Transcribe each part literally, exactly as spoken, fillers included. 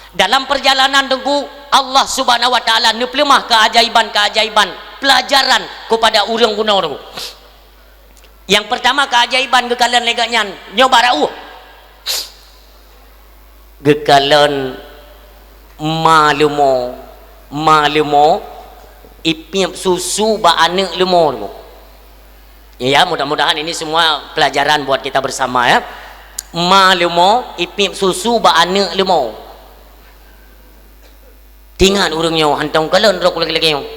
Dalam perjalanan Teungku, Allah Subhanahu wa Taala neupeuleumah keajaiban-keajaiban pelajaran kepada ureuëng bunoe Teungku. Nyang pertama keajaiban geukalon lé gobnyan, nyoe bak rauh. Geukalon ma leumo, ma leumo, ipiep susu bak aneuëk leumo Teungku. Ya, mudah-mudahan ini semua pelajaran buat kita bersama ya. Ma leumo, ipiep susu bak aneuëk leumo. Tingat ureuëng nyoe hantom kalon rok lagée-lagée nyoe.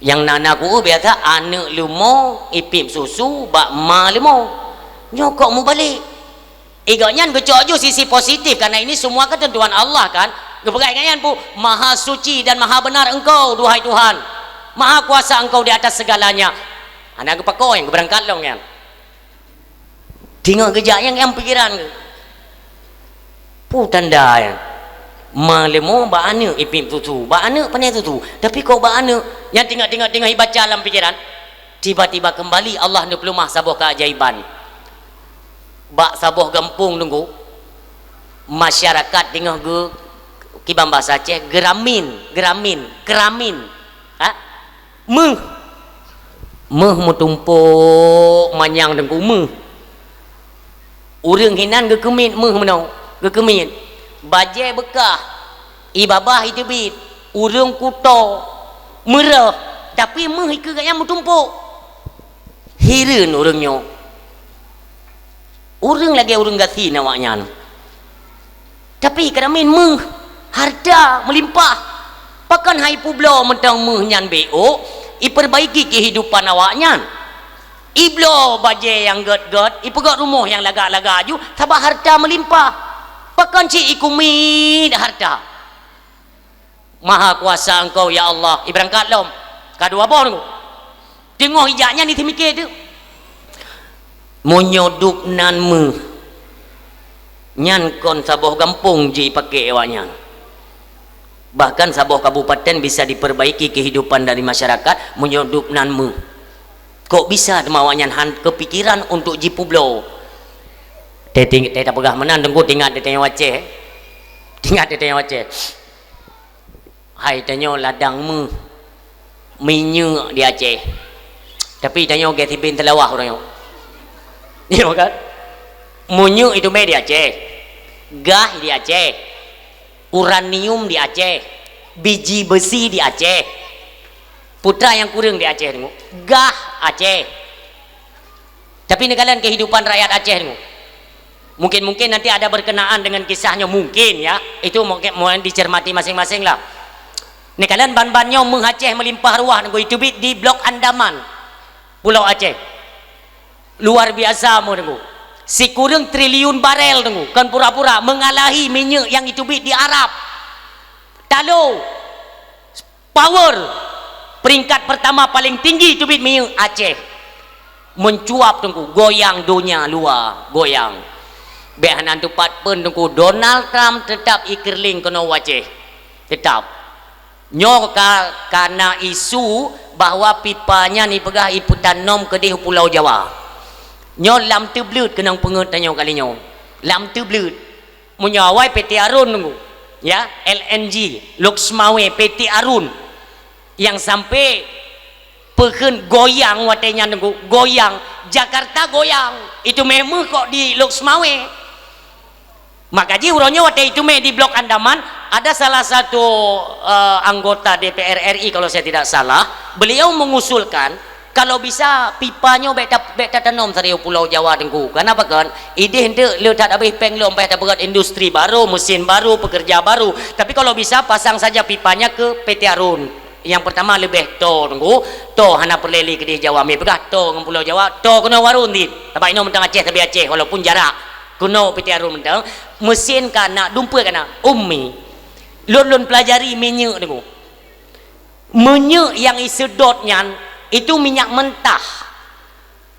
Nyang na-na ku biasa aneuëk leumo ipiep susu bak ma leumo. Nyoe kok mubalek? Igok nyan geucok ju sisi positif, karena ini semua ketentuan Allah kan. Geupeugah nyan pu, "Maha suci dan maha benar Engkau, duhai Tuhan. Maha kuasa Engkau di atas segalanya." Hana geupako nyang geubeurangkat lom nyan. Teungoh geujak nyang, nyang pikiran geuh. Peue tanda nyan? Ma leumo bak aneuëk ipiep susu, bak aneuëk pané susu. Tapi kok bak aneuëk? Nyan teungoh-teungoh teungoh ibaca lam pikiran, tiba-tiba kembali Allah neupeuleumah saboh keajaiban. Bak saboh gampông Teungku, masyarakat teungoh geu-, kiban basa Aceh, geuramin, geuramin, keuramin. Ha? Méuh. Méuh meutumpok manyang Teungku, méuh. Ureuëng hinan geukeumiet méuh meunoe, geukeumiet. Bajée beukah, ié babah iteubiet, ureuëng kuto, meurôh, tapi méuh ikeue gobnyan meutumpok. Hireuen ureuëng nyoe. Ureuëng lagée ureuëng gasien awaknyan. Tapi keuramin méuh, hareuta meulimpah. Pakon han ipeubloe mantong méuh nyan bék, ipeurbaiki keuhidupan awaknyan. Ibloe bajée nyang gét-gét, ipeugét rumoh nyang lagak-lagak ju, sabab hareuta meulimpah. Pakon cit ikeumiet hareuta? Maha kuasa Engkau, ya Allah. Ibeurangkat lom. Ka dua boh Teungku. Teungoh ijak nyan, iseumike teuk. Meunyoe dub nan méuh, nyan kon saboh gampông jih ipaké awaknyan. Bahkan saboh kabupaten bisa diperbaiki kehidupan dari masyarakat meunyoe dub nan méuh. Kok bisa teuma awaknyan han keupikiran untuk jipeubloe? Teuting-, teupeugah meunan Teungku, tingat teuh tanyoe Aceh. Tingat teuh tanyoe Aceh. Hai tanyoe ladang méuh, minyeuk di Aceh. Tapi tanyoe gét siben teulawah uroe nyoe. Iya kan? Minyeuk itu mé di Aceh. Gas di Aceh. Uranium di Aceh. Biji besi di Aceh. Peue nyang kureueng di Aceh Teungku? Gas Aceh. Tapi neukalon kehidupan rakyat Aceh Teungku. Mungkin-mungkin nanti ada berkenaan dengan kisahnya, mungkin ya. Itu mungkin mohon dicermati masing-masing lah. Neukalon ban-ban nyoe méuh Aceh meulimpah ruah Teungku, iteubiet di Blok Andaman, Pulau Aceh. Luar biasa méuh Teungku. Sikureueng triliun barel Teungku, kon pura-pura, mengalahi minyeuk nyang iteubiet di Arab. Talo. Power peringkat pertama paling tinggi teubiet minyeuk Aceh. Mencuap Teungku, goyang donya luwa, goyang. Bék hana teupat pun Teungku, Donald Trump teutap ikeureuling keunoe u Aceh. Teutap. Nyoe ka, ka na isu bahwa pipa nyan ipeugah ipeutanom keudeh u Pulau Jawa. Nyoe lam teubleuet keunong peungeut tanyoe kali nyoe. Lam teubleuet. Meunyoe awai P T Arun Teungku, ya, L N G, Lhokseumawe, P T Arun, nyang sampai peukheun goyang watée nyan Teungku, goyang, Jakarta goyang, iteumé méuh kok di Lhokseumawe. Maka jih uroe nyoe watée iteumé di Blok Andaman, ada salah satu, eh, anggota D P R R I kalau saya tidak salah, beliau mengusulkan, kalau bisa, pipa nyoe bék ta-, bék tatanom sabe u Pulau Jawa Teungku. Kenapa kan? Ideh enteuk le that habéh péng lom, payah tapeugét industri baru, mesin baru, pekerja baru. Tapi kalau bisa, pasang saja pipanya ke P T Arun. Yang pertama leubeh to Teungku, to hana peureulée lé keudeh Jawa. Meupeugah to ngon Pulau Jawa, to keunoe u Arun dit. Sabab inoe mantong Aceh, sabe Aceh, walaupun jarak. Keunoe P T Arun mantong, mesin ka na, dumpeue ka na, ummi. Lôn, lôn pelajari minyeuk Teungku. Minyeuk nyang iseudot nyan, itu minyak mentah.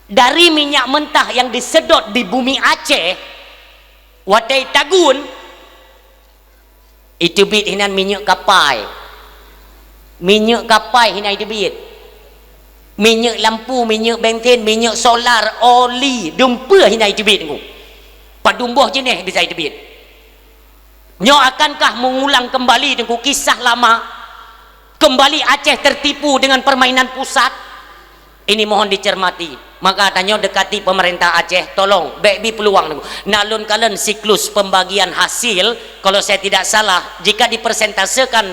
Dari minyak mentah nyang diseudot di bumi Aceh, watée tagun, iteubiet hinan minyeuk kapai. Minyeuk kapai hinan iteubiet. Minyeuk lampu, minyeuk bensin, minyeuk solar, oli, dumpeue hinan iteubiet Teungku. Padum boh jeuneh bisa iteubiet. Nyoe akankah mengulang kembali Teungku kisah lama? Kembali Aceh tertipu dengan permainan pusat? Ini mohon dicermati. Maka tanyoe dekati pemerintah Aceh, tolong, bèk bi peluang Teungku. Na lôn kalon siklus pembagian hasil, kalau saya tidak salah, jika dipersentasekan,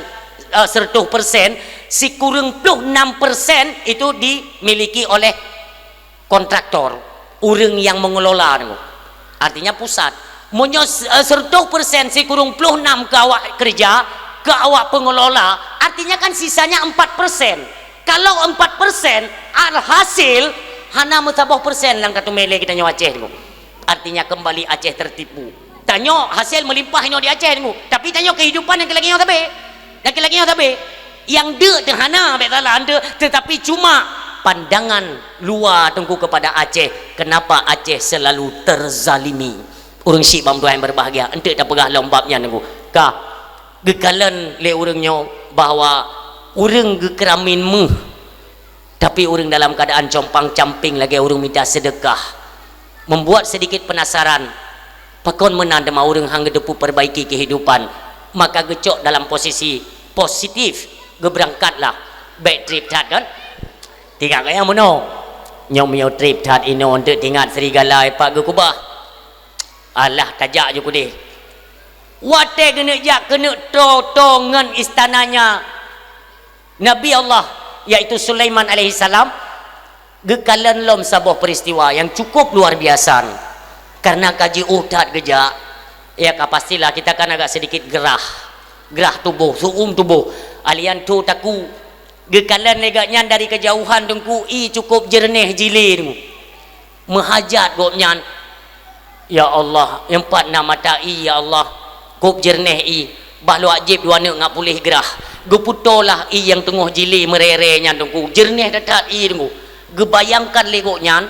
eh, seratus persen, sikureueng ploh enam persen itu dimiliki oleh kontraktor, ureueng nyang mengelola Teungku. Artinya pusat. Meunyoe se-, eh, seratus persen sikureueng ploh enam keu awak keureuja, keu awak pengelola, artinya kan sisanya empat persen. Kalau empat persen, alhasil hana meusaboh persen nyang tateumé lé geutanyoe Aceh Teungku. Artinya kembali Aceh tertipu. Tanyoe hasil meulimpah inoe di Aceh Teungku, tapi tanyoe kehidupan nyang keu lagèe nyoe sabé. Nyang keu lagèe nyoe sabé. Nyang deuk teuh hana, bèk salah, deuk, tetapi cuma pandangan luwa Teungku kepada Aceh. Kenapa Aceh selalu terzalimi? Ureueng syiek bak meutuah nyang berbahagia, eunteuk tapeugah lom bab nyan Teungku. Ka geukalon lé ureueng nyoe bahwa ureueng geukeuramén méuh, tapi ureueng dalam keuadaan compang-camping lagèe ureueng mita seudeukah. Membuat sedikit penasaran, pakon meunan teuma ureueng han geuteupeue perbaiki kehidupan, maka geucok dalam posisi positif, geubeurangkatlah. Bèk trép that kan? Tingat gaya meunoe. Nyoe meunyoe trép that inoe eunteuk tingat serigala ipak geukubah. Alah, tajak ju keudeh. Watèe geuneuk jak keuneuk toe-toe ngon istananya Nabi Allah, yaitu Sulaiman alaihissalam, geukalon lom saboh peristiwa nyang cukup luar biasa. Karena ka jiôh that geujak, ya ka pastilah kita kan agak sedikit gerah. Gerah tuboh, su'um tuboh. Alian tho takue. Geukalon lé gobnyan dari keujauhan Teungku, ie cukup jeureunéh jilé Teungku. Meuhajat gobnyan, "Ya Allah, nyang pat na mata ie, ya Allah, kôb jeureunéh ie, bah lôn jak jieb dua aneuk ngat puléh grah." Geupeutoe lah ie nyang teungoh jilé meuréré nyan Teungku, jeureunéh that-that ie Teungku. Geubayangkan lé gobnyan,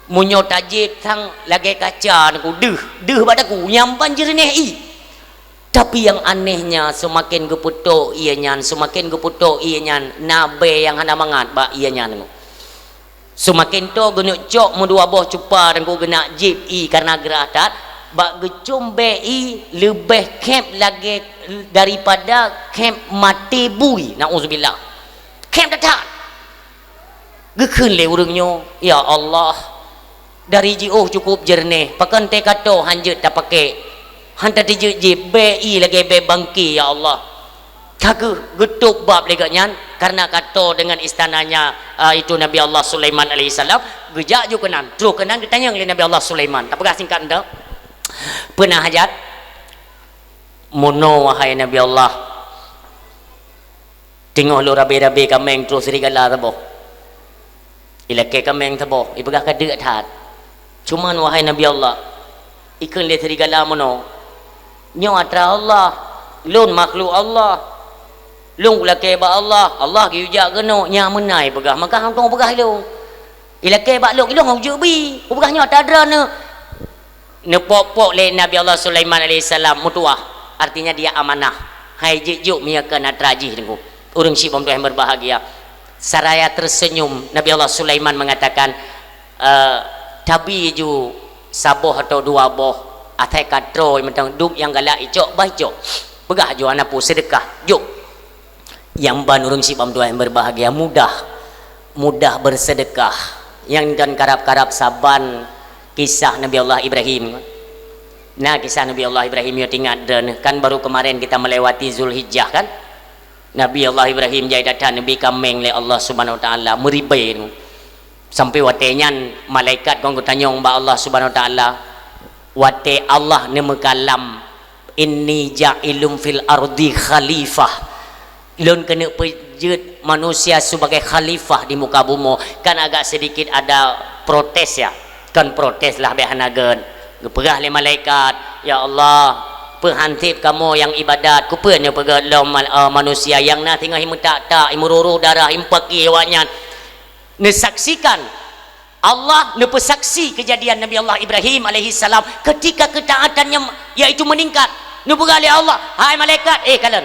meunyoe tajieb sang lagèe kaca Teungku, deuh, deuh bak takue, nyan ban jeureunéh ie. Tapi nyang anéhnya, seumaken geupeutoe ie nyan, seumaken geupeutoe ie nyan, na bèe nyang hana mangat bak ie nyan Teungku. Seumaken toe geuneuk cok meudua boh cupa Teungku geuneuk jieb ie kareuna grah that, bak geucom bèe ie leubeh khép lagèe daripada khép maté bui. Nauzubillah. Khép that-that. Geukheun lé ureueng nyoe, "Ya Allah, dari jiôh cukup jeureunéh, pakon teuka toe han jeuet tapaké, han tateujeuet jieb, bèe ie lagèe bèe bangké, ya Allah." Ka geu-, geutôb bab lé gobnyan, kareuna ka toe deungon istananya, a, itu Nabi Allah Sulaiman alaihissalam, geujak ju keunan. Troh keunan geutanyong lé Nabi Allah Sulaiman. Tapeugah singkat mantong. Peue na hajat? Meunoe, wahai Nabi Allah, teungoh lôn rabé-rabé kaméng troh serigala saboh. Ilakèe kaméng saboh, ipeugah ka deuk that. Cuman, wahai Nabi Allah, ikheun lé serigala meunoe, "Nyoe atra Allah, lôn makhluk Allah. Lôn kulakèe bak Allah, Allah geuyue jak keunoe, nyan meunan ipeugah, maka han tong peugah ilôn. Ilakèe bak lôn, ilôn han kujeuet bi, kupeugah nyoe atra droeneuh." Neupok-pok lé Nabi Allah Sulaiman alaihissalam meutuah, artinya dia amanah. Hai jeuet jok meunyoe kon atra jih Teungku. Ureueng syiek bak meutuah nyang berbahagia. Seraya tersenyum, Nabi Allah Sulaiman mengatakan, eh, "Tabi ju saboh atau dua boh, asai ka troe mantong dum nyang galak icok, bah icok. Peugah ju hana peue, seudeukah, jok." Nyang ban ureueng syiek bak meutuah nyang berbahagia, mudah, mudah bersedekah. Nyang kon karab-karab saban kisah Nabi Allah Ibrahim. Nah, kisah Nabi Allah Ibrahim nyoe teuingat droeneuh, kan baru kemarin kita melewati Zulhijjah, kan? Nabi Allah Ibrahim jai that-that neubri kaméng lé Allah Subhanahu Wa Taala, meuribèe. Sampai watèe nyan malaikat kon geutanyong bak Allah Subhanahu Wa Taala, watèe Allah neumeukalam, "Inni ja'ilun fil ardi khalifah." Lôn keuneuk peujeuet manusia sebagai khalifah di muka bumoe. Kan agak sedikit ada protes, ya. Kan protes lah, bèk hana gèt. Geupeugah lé malaikat, "Ya Allah, peuhanséb kamoe nyang ibadat, keupeue neupeugèt lom mal-, eh, manusia nyang na singoh imeutak-tak, imeururu darah, imeupaké awaknyan." Neusaksikan, Allah neupeusaksi kejadian Nabi Allah Ibrahim alaihissalam ketika ketaatannya, yaitu meningkat. Neupeugah lé Allah, "Hai malaikat, eh, kalon.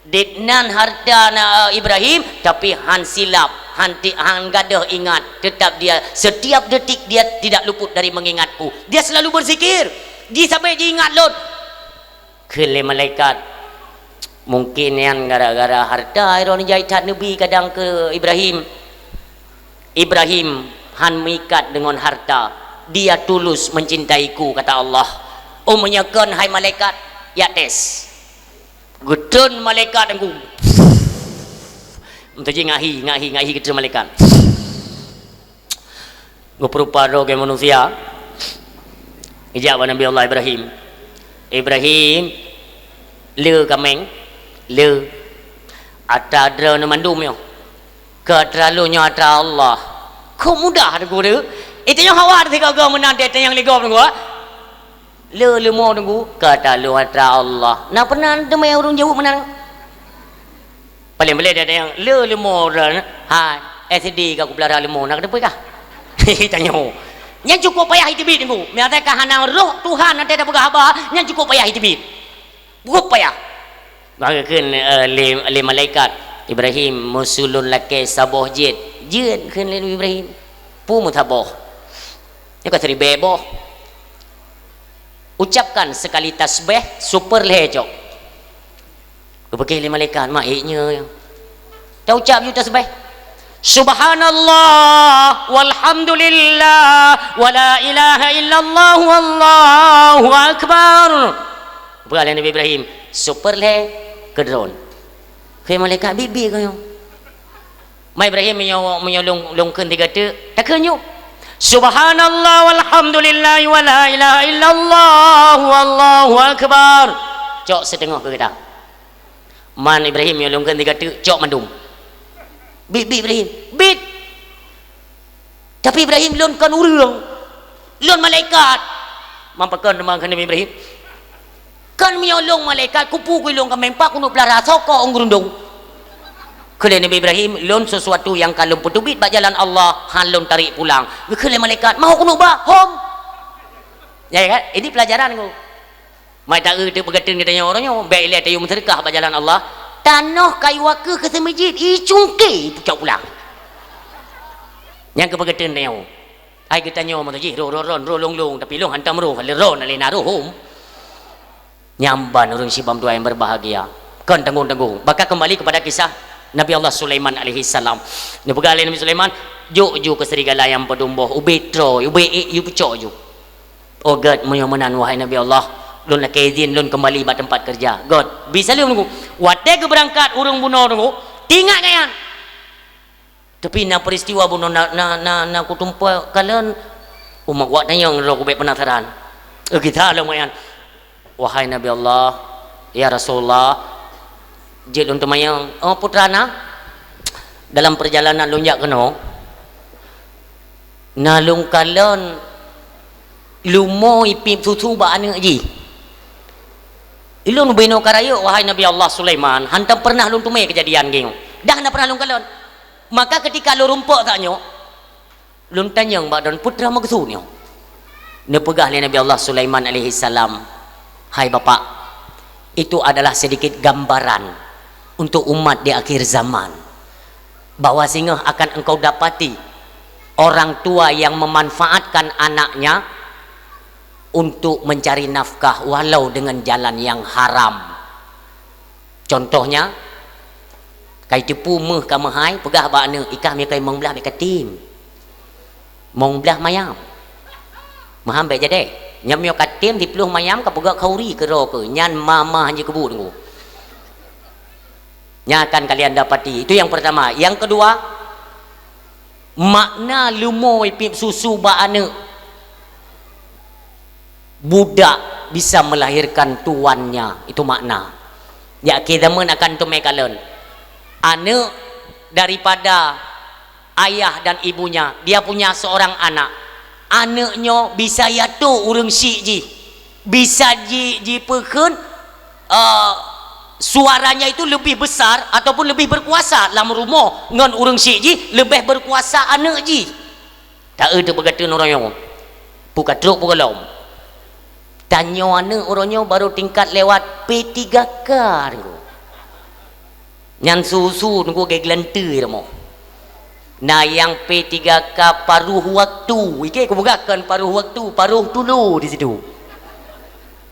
Ditnan harta na, eh, Ibrahim, tapi han silap, han ti-, han gadôh ingat. Tetap dia, setiap detik dia tidak luput dari mengingatku. Dia selalu berzikir. Jih sabé jiingat lôn." Kheun lé malaikat, mungkin nyan gara-gara hareuta droeneuh jai that neubi kadang keu Ibrahim. Ibrahim han meuikat deungon hareuta, dia tulus mencintaiku, kata Allah. Oh, meunyoe kon hai malaikat, ya tes. Geutreun malaikat ngon ku. Meutuji ngahi, ngahi, ngahi geutreun malaikat. Geupeurupa droe keu manusia. Ijak bak Nabi Allah Ibrahim. Ibrahim, le kaméng, le. Atra droeneuh mandum nyoe. Keu atra lôn nyoe atra Allah. Kok mudah Teungku tu? Eh, tanyong awak sigoe-goe meunan tanyong lé gob Teungku. Le leumo Teungku, keu atra lôn atra Allah. Na pernah teumé ureuëng jaweueb meunan? Paléng boleh dia tanyong, le leumo ureuëng, ha, S D ka kupeulara leumo, na kateupeue kah? Tanyong. Nyan cukup payah iteubiet Teungku. Meunyoe ka hana roh Tuhan watée tapeugah haba, nyan cukup payah iteubiet. Cukup payah. Maka kheun, eh, lé, lé malaikat, "Ibrahim, meuseu lôn lakée saboh jeuet." "Jeuet," kheun lé Nabi Ibrahim. Peue meusaboh? Nyoe ka siribée boh. "Ucapkan sekali tasbih super lhée cok." Geupeugah lé malaikat, "Mak, ék nyoe." Taucap ju tasbih. "Subhanallah, walhamdulillah, wala ilaha illallah, wallahu akbar." Peugah lé Nabi Ibrahim, "Super lhée keu droeneuh." Kheun malaikat, "Biet-biet keuh nyoe." "Ma Ibrahim, meunyoe, meunyoe lôn, lôn kheun tiga teuk, takheun ju." "Subhanallah, walhamdulillah, wala ilaha illallah, wallahu akbar." Cok siteungoh keu gata. "Man Ibrahim, meunyoe lôn kheun tiga teuk, cok mandum." "Biet, biet Ibrahim, biet." "Tapi Ibrahim, lôn kon ureuëng, lôn malaikat." "Man pakon teuma kheun Nabi Ibrahim?" "Kon meunyoe lôn malaikat, kupu kui lôn kaméng, pat kuneuk peulara, soe kok ôn geurundong?" Kheun lé Nabi Ibrahim, "Lôn sesuatu nyang ka lôn peuteubiet bak jalan Allah, han lôn tarek pulang." Geukheun lé malaikat, "Ma ho kuneuk ba, hom." Ya kan? Ini pelajaran Teungku. Mai taeu teuk peugah teuntang tanyoe uroe nyoe, bék ilée tayue meuseudeukah bak jalan Allah. Tanoh kayu akeuh keu seumeujid, i cungke pucok pulang. Nyang keu peugah teuntang tanyoe. Ai geutanyoe meunan jih, roh, roh, ron, roh, long, long, tapi long hantom roh, lé ron, lé na roh, hom. Nyan ban ureuëng sibam dua nyang berbahagia. Kon tanggung-tanggung. Maka kembali kepada kisah Nabi Allah Sulaiman alaihissalam. Neupeugah lé Nabi Sulaiman, "Jok ju keu serigala nyang padum boh, ubé troe, ubé ék, yue peucok ju." "Oh gét, meunyoe meunan, wahai Nabi Allah, lôn lakée izin lôn keumbali bak teumpat keureuja." Gét, bi saleuem Teungku. Watée geubeurangkat ureuëng bunoe Teungku, teuingat nyan. Tapi na peuristiwa bunoe na, na, na, na kutumpée kalon, umat wak tanyong droe kubék penasaran. Eh, gisa lom nyan. "Wahai Nabi Allah, ya Rasulullah, jeuet lôn teumanyong." "Oh, putra na, dalam perjalanan lôn jak keunoe, na lôn kalon leumo ipiep susu bak aneuëk jih. Ulôn binoe ka rayeuk, wahai Nabi Allah Sulaiman, hantom pernah lôn teumé keujadian geuh nyoe. Dah na pernah lôn kalon. Maka ketika lôn rumpok tanyoe, lôn tanyong bak droen, peue teuma meukeusud nyoe?" Neupeugah lé Nabi Allah Sulaiman alaihissalam, "Hai Bapak, itu adalah sedikit gambaran untuk umat di akhir zaman, bahwa singoh akan engkau dapati orang tua yang memanfaatkan anaknya untuk mencari nafkah walau dengan jalan yang haram. Contohnya, kai teupeu méuh ka meuhai, peugah bak aneuëk, 'Ikah meunyoe kai mong blaih bék katem. Mong blaih mayam. Meuham bék jadéh. Nyan meunyoe katem siploh mayam kapeugöt khauri keudroe keuh, nyan ma-ma han jikeubuet Teungku.' Nyan akan kalian dapati. Itu yang pertama. Yang kedua, makna leumo ipiep susu bak aneuëk. Budak bisa melahirkan tuannya, itu makna. Di akhir zaman akan teumé kalon. Aneuëk daripada ayah dan ibunya, dia punya seorang anak. Aneuëk nyoe bisa yatôk ureuëng syik jih. Bisa ji-, jipeukheun, eh, suaranya itu lebih besar ataupun lebih berkuasa lam rumoh ngon ureuëng syik jih, leubeh berkuasa aneuëk jih. Taeu teuk beugateun uroe nyoe. Peue ka trok peue gohlom. Tanyoe aneuëk uroe nyoe barô tingkat lewat P tiga K Teungku. Nyan susu Teungku gét geulanteue rumoh. Na nyang P tiga K paruh waktu. Ikei kupeugah kon paruh waktu, paruh tulo di situ.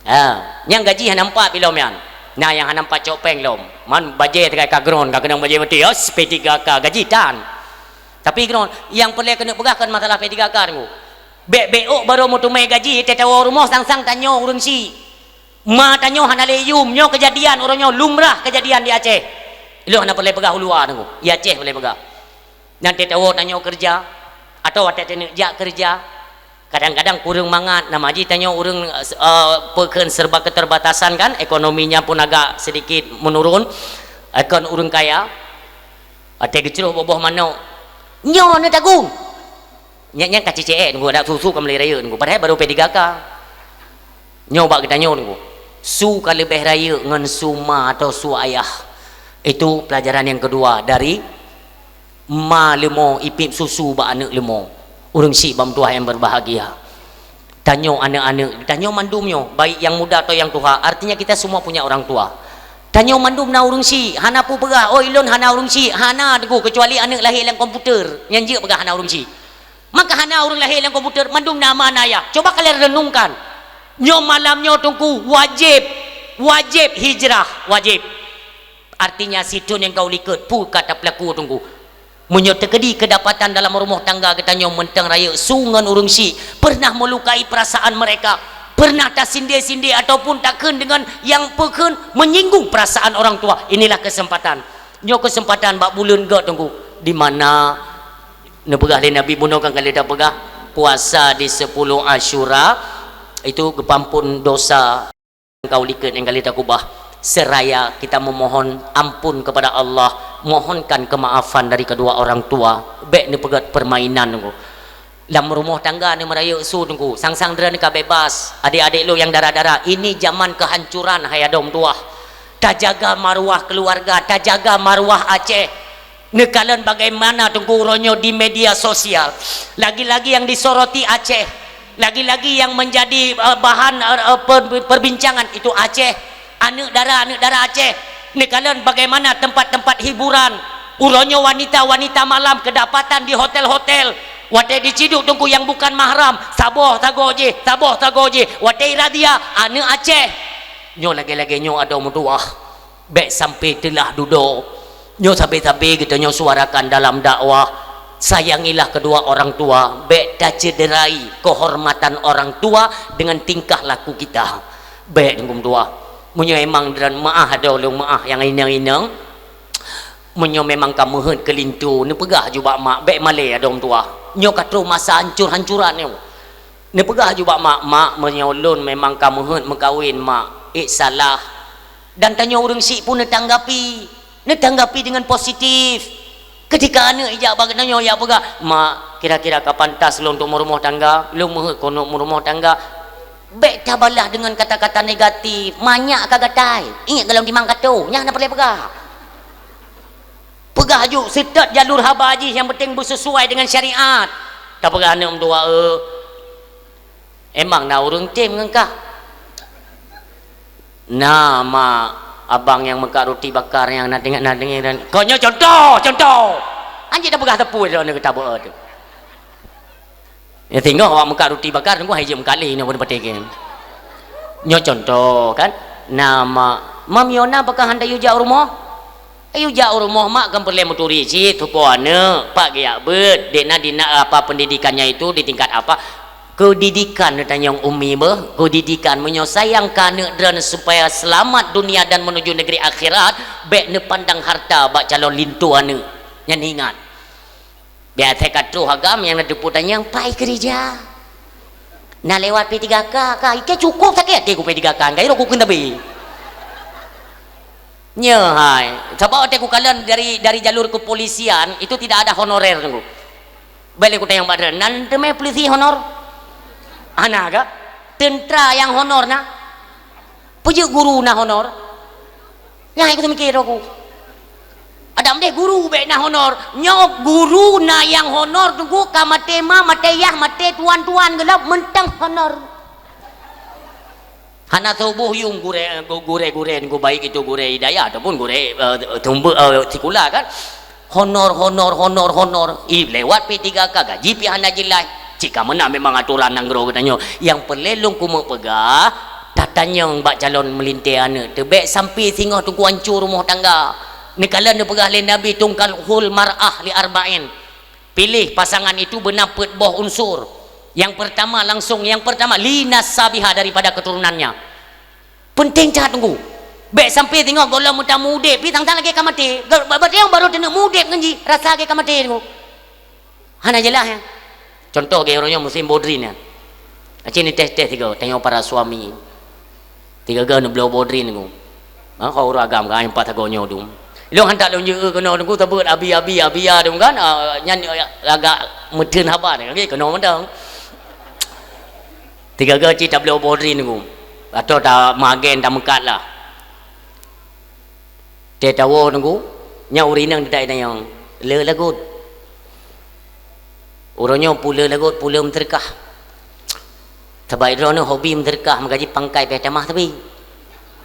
Ha, nyang gaji hana nampak bilom nyan. Nah, nyang hana nampak cok péng lom. Man bajèe teuka ka gron, ka keunong bajèe beuti, yos, P tiga K gaji tan. Tapi gron, nyang peureulèe keuneuk peugah kon masalah P tiga K nyoe. Bèk-bèk ôk barô meuteumèe gaji, teuh tawoe rumoh sang-sang tanyoe ureueng chik. Ma tanyoe hana lé yum, nyoe keujadian uroe nyoe lumrah keujadian di Aceh. Ilôn hana peureulèe peugah u luwa nyoe, di Aceh peureulèe peugah. Nyan teuh tawoe tanyoe keureuja, atawa watèe taneuk jak keureuja, kadang-kadang kureueng mangat, nama jih tanyoe ureueng, eh, peue kheun serba keterbatasan kan, ekonominya pun agak sedikit menurun, eh, kon ureueng kaya, watèe geucroh boh-boh manok, nyoe neuh tagung. Nyan, nyan ka cicék nunggu, adak su-su ka meulai rayeuk nunggu, padahai barô P tiga K. Nyoe bak geutanyoe nunggu, su ka leubeh rayeuk ngon su ma atau su ayah. Itu pelajaran yang kedua dari ma leumo ipép susu bak aneuk leumo. Ureueng chik bak meutuah yang berbahagia. Tanyoe aneuk-aneuk, tanyoe mandum nyoe, baik yang muda atau yang tuha, artinya kita semua punya orang tua. Tanyoe mandum na ureueng chik, hana peue peugah, "Oh, ilôn hana ureueng chik." Hana teungku, kecuali aneuk lahé lam komputer, nyan jeuet peugah hana ureueng chik. Maka hana ureueng lahé lam komputer, mandum na ma na yah. Coba kalian renungkan. Nyoe malam nyoe teungku wajéb, wajéb hijrah, wajéb. Artinya sithôn nyang ka u likot, peue ka tapeulaku teungku. Meunyoe teukeudi keudapatan dalam rumoh tangga geutanyoe mantong rayeuk su ngon ureueng chik, pernah melukai perasaan mereka, pernah tasindé-sindé ataupun takheun dengan nyang peue kheun menyinggung perasaan orang tua, inilah kesempatan. Nyoe kesempatan bak buleuen göt teungku, di mana neupeugah lé Nabi bunoe kan ka lheueh tapeugah, puasa di sepuluh Asyura itu geupeuampon dosa. Ka u likot nyang ka lheueh takeubah, seraya kita memohon ampun kepada Allah, mohonkan kemaafan dari kedua orang tua. Bèk neupeugöt permainan teungku. Lam rumoh tangga neuh meurayeuk su teungku, sang-sang droeneuh ka bebas. Adik-adik lôn nyang dara-dara, ini zaman kehancuran hai adoe meutuah. Tajaga maruah keluarga, tajaga maruah Aceh. Neukalon bagaimana teungku uroe nyoe di media sosial. Lagi-lagi yang disoroti Aceh. Lagi-lagi yang menjadi, eh, bahan, eh, eh, per-, perbincangan itu Aceh. Aneuk dara, aneuk dara Aceh. Neukalon bagaimana tempat-tempat hiburan. Uroe nyoe wanita-wanita malam kedapatan di hotel-hotel. Watèe jiciduk teungku nyang bukan mahram, saboh sagoe jih, saboh sagoe jih. Watèe jirazia, aneuk Aceh. Nyoe lagèe-lagèe nyoe adoe meutuah. Bèk sampai teulah dudoe. Nyoe sabe-sabe geutanyoe suarakan dalam dakwah. Sayangilah kedua orang tua, bèk tacederai kehormatan orang tua dengan tingkah laku kita. Bèk teungku meutuah. Meunyoe emang droen meu'ah adoe lôn meu'ah nyang inong-inong, meunyoe memang ka meuheuet keu linto, neupeugah ju bak mak, bèk malèe adoe meutuah. Nyoe ka troh masa hancur-hancuran nyoe. Neupeugah ju bak mak, "Mak, meunyoe lôn memang ka meuheuet meukawen, mak, ék salah." Dan tanyoe ureueng chik pun neutanggapi, neutanggapi dengan positif. Ketika aneuk ijak bak geutanyoe, ijak peugah, "Mak, kira-kira ka pantas lôn untuk meurumoh tangga, lôn meuheuet keuneuk meurumoh tangga." Bèk tabalah dengan kata-kata negatif, manyak ka gatai. Ingat golom timang kato, nyan hana peureulèe peugah. Peugah ju seutôt jalur haba jih, nyang penting beusesuai dengan syariat. Tapeugah aneuk meutuah, "Eh, emang na ureueng tem ngon kah?" "Na, mak, abang nyang meukat ruti bakar nyang na teuingat na deungoe dan," kon nyoe contoh, contoh. Anjing tapeugah teupue droeneuh geutabeuet tu. Ya, singoh awak meukat ruti bakar, teungku hai jeuem kali nyoe peureulèe patéh keu. Nyoe contoh kan. "Na, mak, mam yo na pakon han tayue jak u rumoh?" "Tayue jak u rumoh, mak, kan peureulèe meuturi cit, tupo aneuk, pat geujak beuet, dek na di na apa pendidikannya itu, di tingkat apa." Keudidikan neutanyong umi beuh, keudidikan. Meunyoe sayang keu aneuk droeneuh supaya seulamat dunia dan menuju negeri akhirat, bèk neupandang harta bak calon linto aneuk. Nyan ingat. Biasa ka troh agam nyang na teupeu tanyong, "Pai keureuja?" Na lewat P tiga K ka, ike cukup sakét até ku P tiga K, ka irok ku kheun tabi. Nyoe hai, sabab até ku kalon dari, dari jalur kepolisian, itu tidak ada honorer teungku. Bèk lé ku tanyong bak droeneuh, nan teumé polisi honor? Hana ka? Tentara nyang honor na? Peue jeuet guru na honor? Nyan hai ku teumikir droe ku. Adam deh guru bèk na honor. Nyoe guru na nyang honor teungku ka maté ma, maté yah, maté tuan-tuan geulop mantong honor. Hana tuboh yuem gurèe, gu-, gurèe-gurèe teungku, baik itu gurèe hidayah ataupun gurèe, eh, teumbe-, eh, sikula kan. Honor, honor, honor, honor. Ih, lewat P tiga K gaji pih hana jeulaih. Cit ka meunan memang aturan nanggroe geutanyoe. Nyang peureulèe lôn keumeung peugah, Tanyong bak calon meulintèe aneuk teuh, bèk sampoe singoh teungku anco rumoh tangga. Neukalon neupeugah lé Nabi, "Tungkahul mar'ah li arba'in." Piléh pasangan itu beuna peuet boh unsur. Nyang peurtama langsong, nyang peurtama li nasabiha, daripada keturunannya. Peunteng that teungku. Bèk sampoe singoh gohlom meutamudép pih sang-sang lagèe ka maté. Ga-, ba-, ba-, nyang barô teuneuk mudép ngon jih, rasa lagèe ka maté teungku. Hana jeulaih nyan. Contoh lagèe uroe nyoe musim bodrin nyan. Aci ni tes-tes tiga, tengok para suami. Tiga-tiga neubloe bodrin teungku. Ha, kau ureueng agam kan empat sagoe nyoe dum. Ilôn hantak lôn jeuet keunoe teungku, teubeuet abi-abi, abi ya dum kan. Ah, nyan, ah, agak meuteun haba nyan, okey, keunoe mantong. Tiga-tiga cit tabloe bodrin teungku. Atau ta magen, tameukat lah. Teuh tawoe teungku, nyan ureueng inong teudak tanyong, le lagot. Uroe nyoe peue le lagot, peue le meuseudeukah. Sabab droeneuh hobi meuseudeukah, maka jih pangkai pih tamah sabe.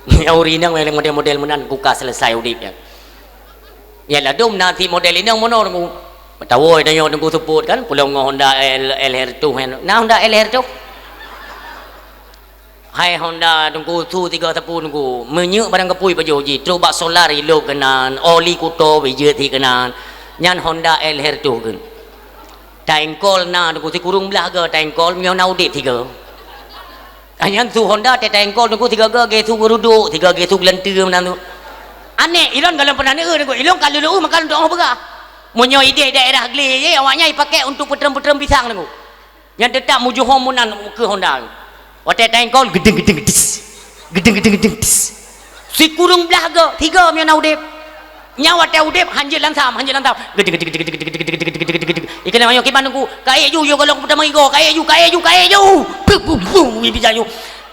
Nyan ureueng inong nyang model-model meunan, buka selesai udép nyan. Nyan ladôm na si model inong meunoe teungku. Tawoe tanyong teungku seupôt kan, pulang ngon Honda L, L R tuh nyan. Na Honda L R tuh? Hai Honda teungku, su tiga sapu teungku. Minyeuk barang keupeue pajoh jih, trok bak solar ilop keunan, oli kuto bijeuet si keunan. Nyan Honda L R tuh kheun. Taengkol na teungku, sikureueng blah ga taengkol, meunyoe na udép tiga. Ah, nyan su Honda teuh taengkol teungku, tiga ga geu su geurudok, tiga geu su geulanteue meunan su. Aneh, ilôn gohlom pernah neueu teungku, ilôn ka lheueh-lheueh maka lôn tu'oh peugah. Meunyoe idéh daerah Glé jih, awaknyan ipakai untuk peutrem-peutrem pisang teungku. Nyan teutap mujoh hom meunan keu Honda. Watèe taengkol, geudeng, geudeng, des. Geudeng, geudeng, geudeng, des. Sikureueng blah ga, tiga meunyoe na udép. Nyan watèe udép, hanjeuet lansam, hanjeuet lansam. Geudeng, geudeng, geudeng. Ikeu lé manyong kiban teungku, ka ék ju, yo golom peutama igo, ka ék ju, ka ék ju, ka ék ju. Puh, puh, puh, bisa ju.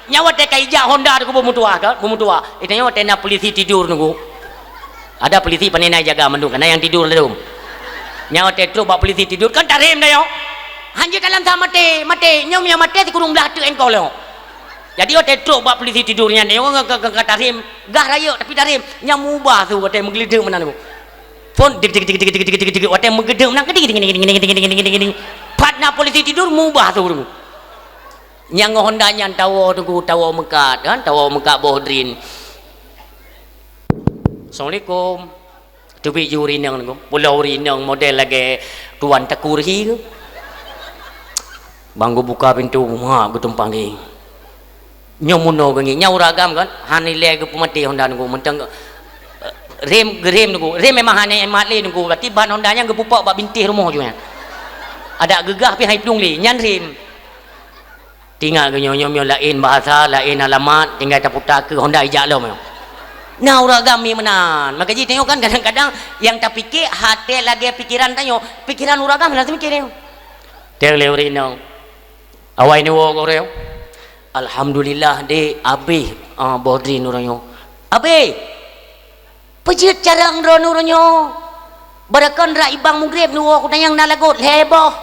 Nyan watèe ka ijak Honda teungku beumeutuah ka, beumeutuah. Itu nyan watèe na polisi tidur teungku. Ada polisi pane na jaga mandum, kana nyang tidur ladôm. Nyan watèe trok bak polisi tidur, kan tarem dah nyoe. Hanjeuet dalam sa maté, maté. Nyoe meunyoe maté sikureueng blah teuk engkol nyoe. Jadi watèe trok bak polisi tidur nyan, nyoe ka, ka, ka, ka tarem, gah rayeuk tapi tarem. Nyan mubah su watèe meugeudeueng meunan. Phon dik, dik, dik, watèe meugeudeueng meunan, ding, ding, ding. Pat na polisi tidur mubah su. Nyang ngon Honda nyan tawoe teungku, tawoe meukat, kan? Tawoe meukat boh drin. Assalamualaikum. Teubiet ju ureueng inong teungku. Pula ureueng inong model lagèe tuan Teungku Rehi keu. Bang geubuka pintoe, mak geutumpang lé. Nyoe meunoe geungieng, nyan ureueng agam kan? Han ilèe geupeumaté Honda teungku, mantong, eh, rem, geurem teungku. Rem memang hana mat lé teungku, berarti ban Honda nyan geupupok bak bintéh rumoh ju nyan. Adak geugah pih hai plueng lé, nyan rem. Tingat geuh nyoe, nyoe, nyoe laén bahasa, laén alamat, tinggai taputa keu Honda ijak lom nyoe. Na ureueng agam mi meunan. Maka jih tanyoe kan kadang-kadang nyang tapike até lagèe pikeran tanyoe, pikeran ureueng agam hana teumike tanyoe. Teuh lé ureueng inong. Awai neuwoe keu ureueng. Alhamdulillah dek, abéh, ah, boh drin ureueng nyoe. Abéh! Peujeuet carông droeneuh uroe nyoe. Barakon rot ibang mugreb neuwoe kutanyong na lagot lhèe boh.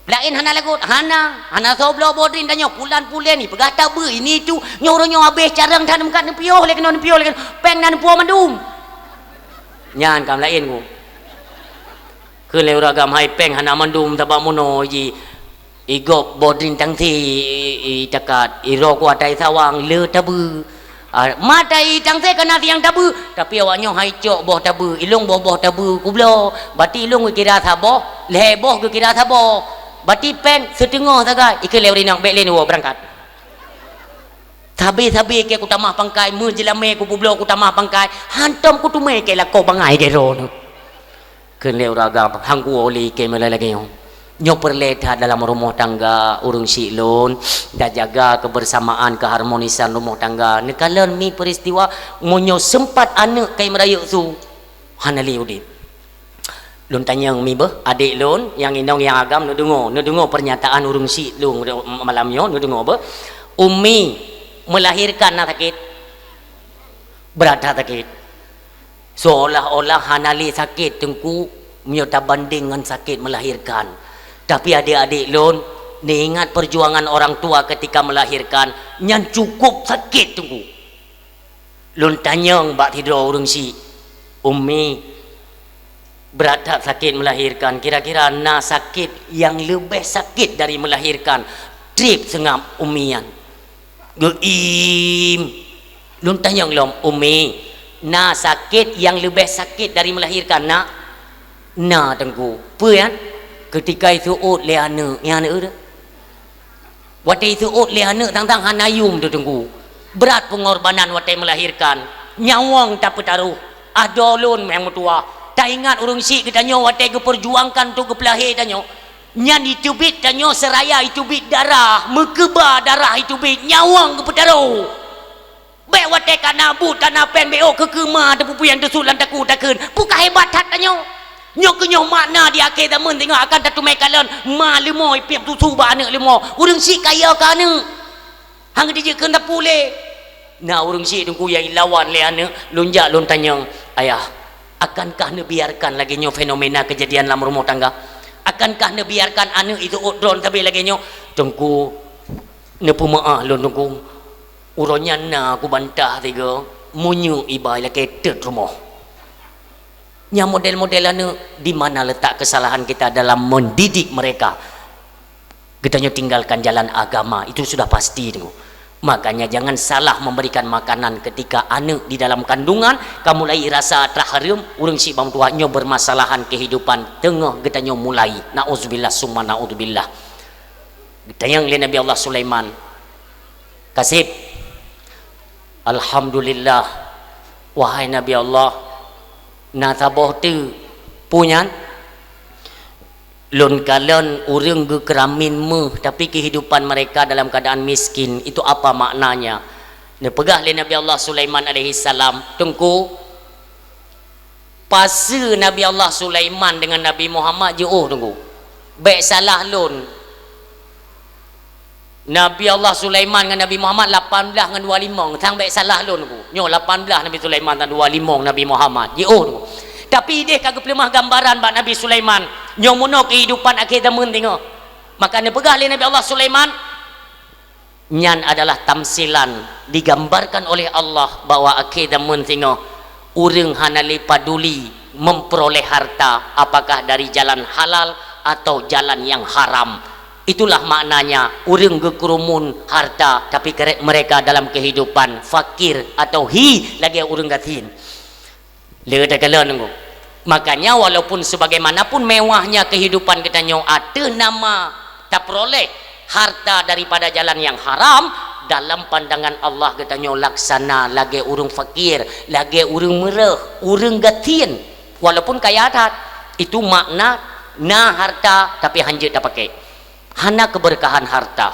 Laén hana lagot, hana. Hana soe bloe boh drin tanyoe, pulan-pulen, ipeugah tabeue, ini itu. Nyoe uroe nyoe abéh carông that neumeukat neupiôh lé keunoe, neupiôh lé keunoe. Péng na neupuwoe mandum. Nyan kam laén ku. Kheun lé ureueng agam hai péng hana mandum, sabab meunoe jih. Igop boh drin tangse i, i, itakat, iroe ku ata isawang le tabeue. Ah, mata i tangse kana siang tabeue, tapi awak nyoe hai cok boh tabeue, ilong boh-boh tabeue kubloe. Berarti ilong geukira saboh, lhèe boh geukira saboh. Berarti péng siteungoh sagai, ikheun lé ureueng inong, bèk lé neuwoe beurangkat. Sabe-sabe kèe kutamah pangkai, meujeulamé kupubloe kutamah pangkai, hantom kuteumé kèe lakoe bangai kèe droeneuh. Kheun lé ureueng agam, han kuwoe lé kèe meulagèe nyoe. Nyoe peureulèe that dalam rumoh tangga ureueng syiek lôn, tajaga kebersamaan, keharmonisan rumoh tangga. Neukalon mi peuristiwa, meunyoe seumpat aneuk kai meurayeuk su, hana lé udép. Lôn tanyong mi beuh, adék lôn, nyang inong nyang agam neudeungoe, neudeungoe pernyataan ureueng syiek lôn malam nyoe, neudeungoe beuh. Umi, melahirkan na sakét? Brat that sakét. Seolah-olah hana lé sakét teungku meunyoe tabandeng ngon sakét melahirkan. Tapi adék-adék lôn, neuingat perjuangan orang tua ketika melahirkan, nyan cukup sakét teungku. Lôn tanyong bak sidroe ureueng syiek, "Umi, brat that sakét melahirkan, kira-kira na sakét nyang leubeh sakét dari melahirkan?" Trép seungab umi nyan. Geuim. Lôn tanyong lom, Umi, na sakét nyang leubeh sakét dari melahirkan, na? Na, Teungku. Peue nyan? Keutika iseuôt lé aneuëk, nyan, eu, watée iseuôt lé aneuëk tang-tang hana yum teuh, Teungku. Brat peungorbanan watée melahirkan. Nyawöng tapeutaroh. Adoe lôn nyang meutuwah. Taingat ureuëng syiek geutanyoe watée geupeujuangkan untuk geupeulahé tanyoe. Nyan iteubiet tanyoe seuraya iteubiet darah, meukeuba darah iteubiet, nyawöng geupeutaroh. Bék watée ka na buet, ka na péng bék ôk keu keuma teupeupuyang teusut lam takue takheun. Peu ka hebat that tanyoe. Nyoe keuh nyoe makna di akhé zameun singoh akan tateumé kalon ma leumo ipiep susu bak aneuëk leumo. Ureuëng syiek kaya keu aneuëk. Hana geutijeuet keu tapulé. Na ureuëng syiek Teungku nyang ilawan lé aneuëk, lôn jak lôn tanyong, "Ayah, akankah neubiarkan lagée nyoe fenomena keujadian lam rumoh tangga? Akankah neubiarkan aneuëk iseuôt droen sabe lagée nyoe?" "Teungku, neupeumeuáh lôn, Teungku. Uroe nyan na kubantah sigoe, meunyoe iba ilakée teut rumoh." Nyang model-model aneuëk, di mana letak kesalahan kita dalam mendidik mereka? Geutanyoe tinggalkan jalan agama, itu sudah pasti, Teungku. Makanya jangan salah memberikan makanan ketika aneuëk di dalam kandungan, ka mulai rasa atra hareuem, ureuëng syiek bak meutuwah nyoe bermasalahan kehidupan teungoh geutanyoe mulai. Naudzubillah summa naudzubillah. Geutanyong lé Nabi Allah Sulaiman, "Kaseb, alhamdulillah, wahai Nabi Allah, na saboh teuk." "Peue nyan?" "Lôn kalon ureuëng geukeuramin méuh, tapi kehidupan mereka dalam keadaan miskin. Itu apa maknanya?" Neupeugah lé Nabi Allah Sulaiman alaihissalam, "Teungku, pase Nabi Allah Sulaiman dengan Nabi Muhammad jiôh, Teungku. Bék salah lôn. Nabi Allah Sulaiman ngon Nabi Muhammad lapan blaih ngon dua limong, sang bék salah lôn, Teungku. Nyoe lapan blaih Nabi Sulaiman dan dua limong Nabi Muhammad. Jiôh, Teungku. Tapi ideh ka geupeuleumah gambaran bak Nabi Sulaiman. Nyoe meunoe kehidupan akhé zameun singoh." Maka neupeugah lé Nabi Allah Sulaiman, nyan adalah tamsilan, digambarkan oleh Allah bahwa akhé zameun singoh ureuëng hana lé paduli memperoleh harta apakah dari jalan halal atau jalan yang haram. Itulah maknanya ureuëng geukeureumun harta, tapi kerek mereka dalam kehidupan fakir atau hi lagée ureuëng gasien. Lé takalon, Teungku. Makanya walaupun sebagaimanapun mewahnya kehidupan geutanyoe ateueh nama tapeuroleh harta daripada jalan yang haram, dalam pandangan Allah geutanyoe laksana lagée ureuëng fakir, lagée ureuëng meureuh, ureuëng gasien. Walaupun kaya that, itu makna na harta tapi hanjeuet tapakai. Hana keberkahan harta.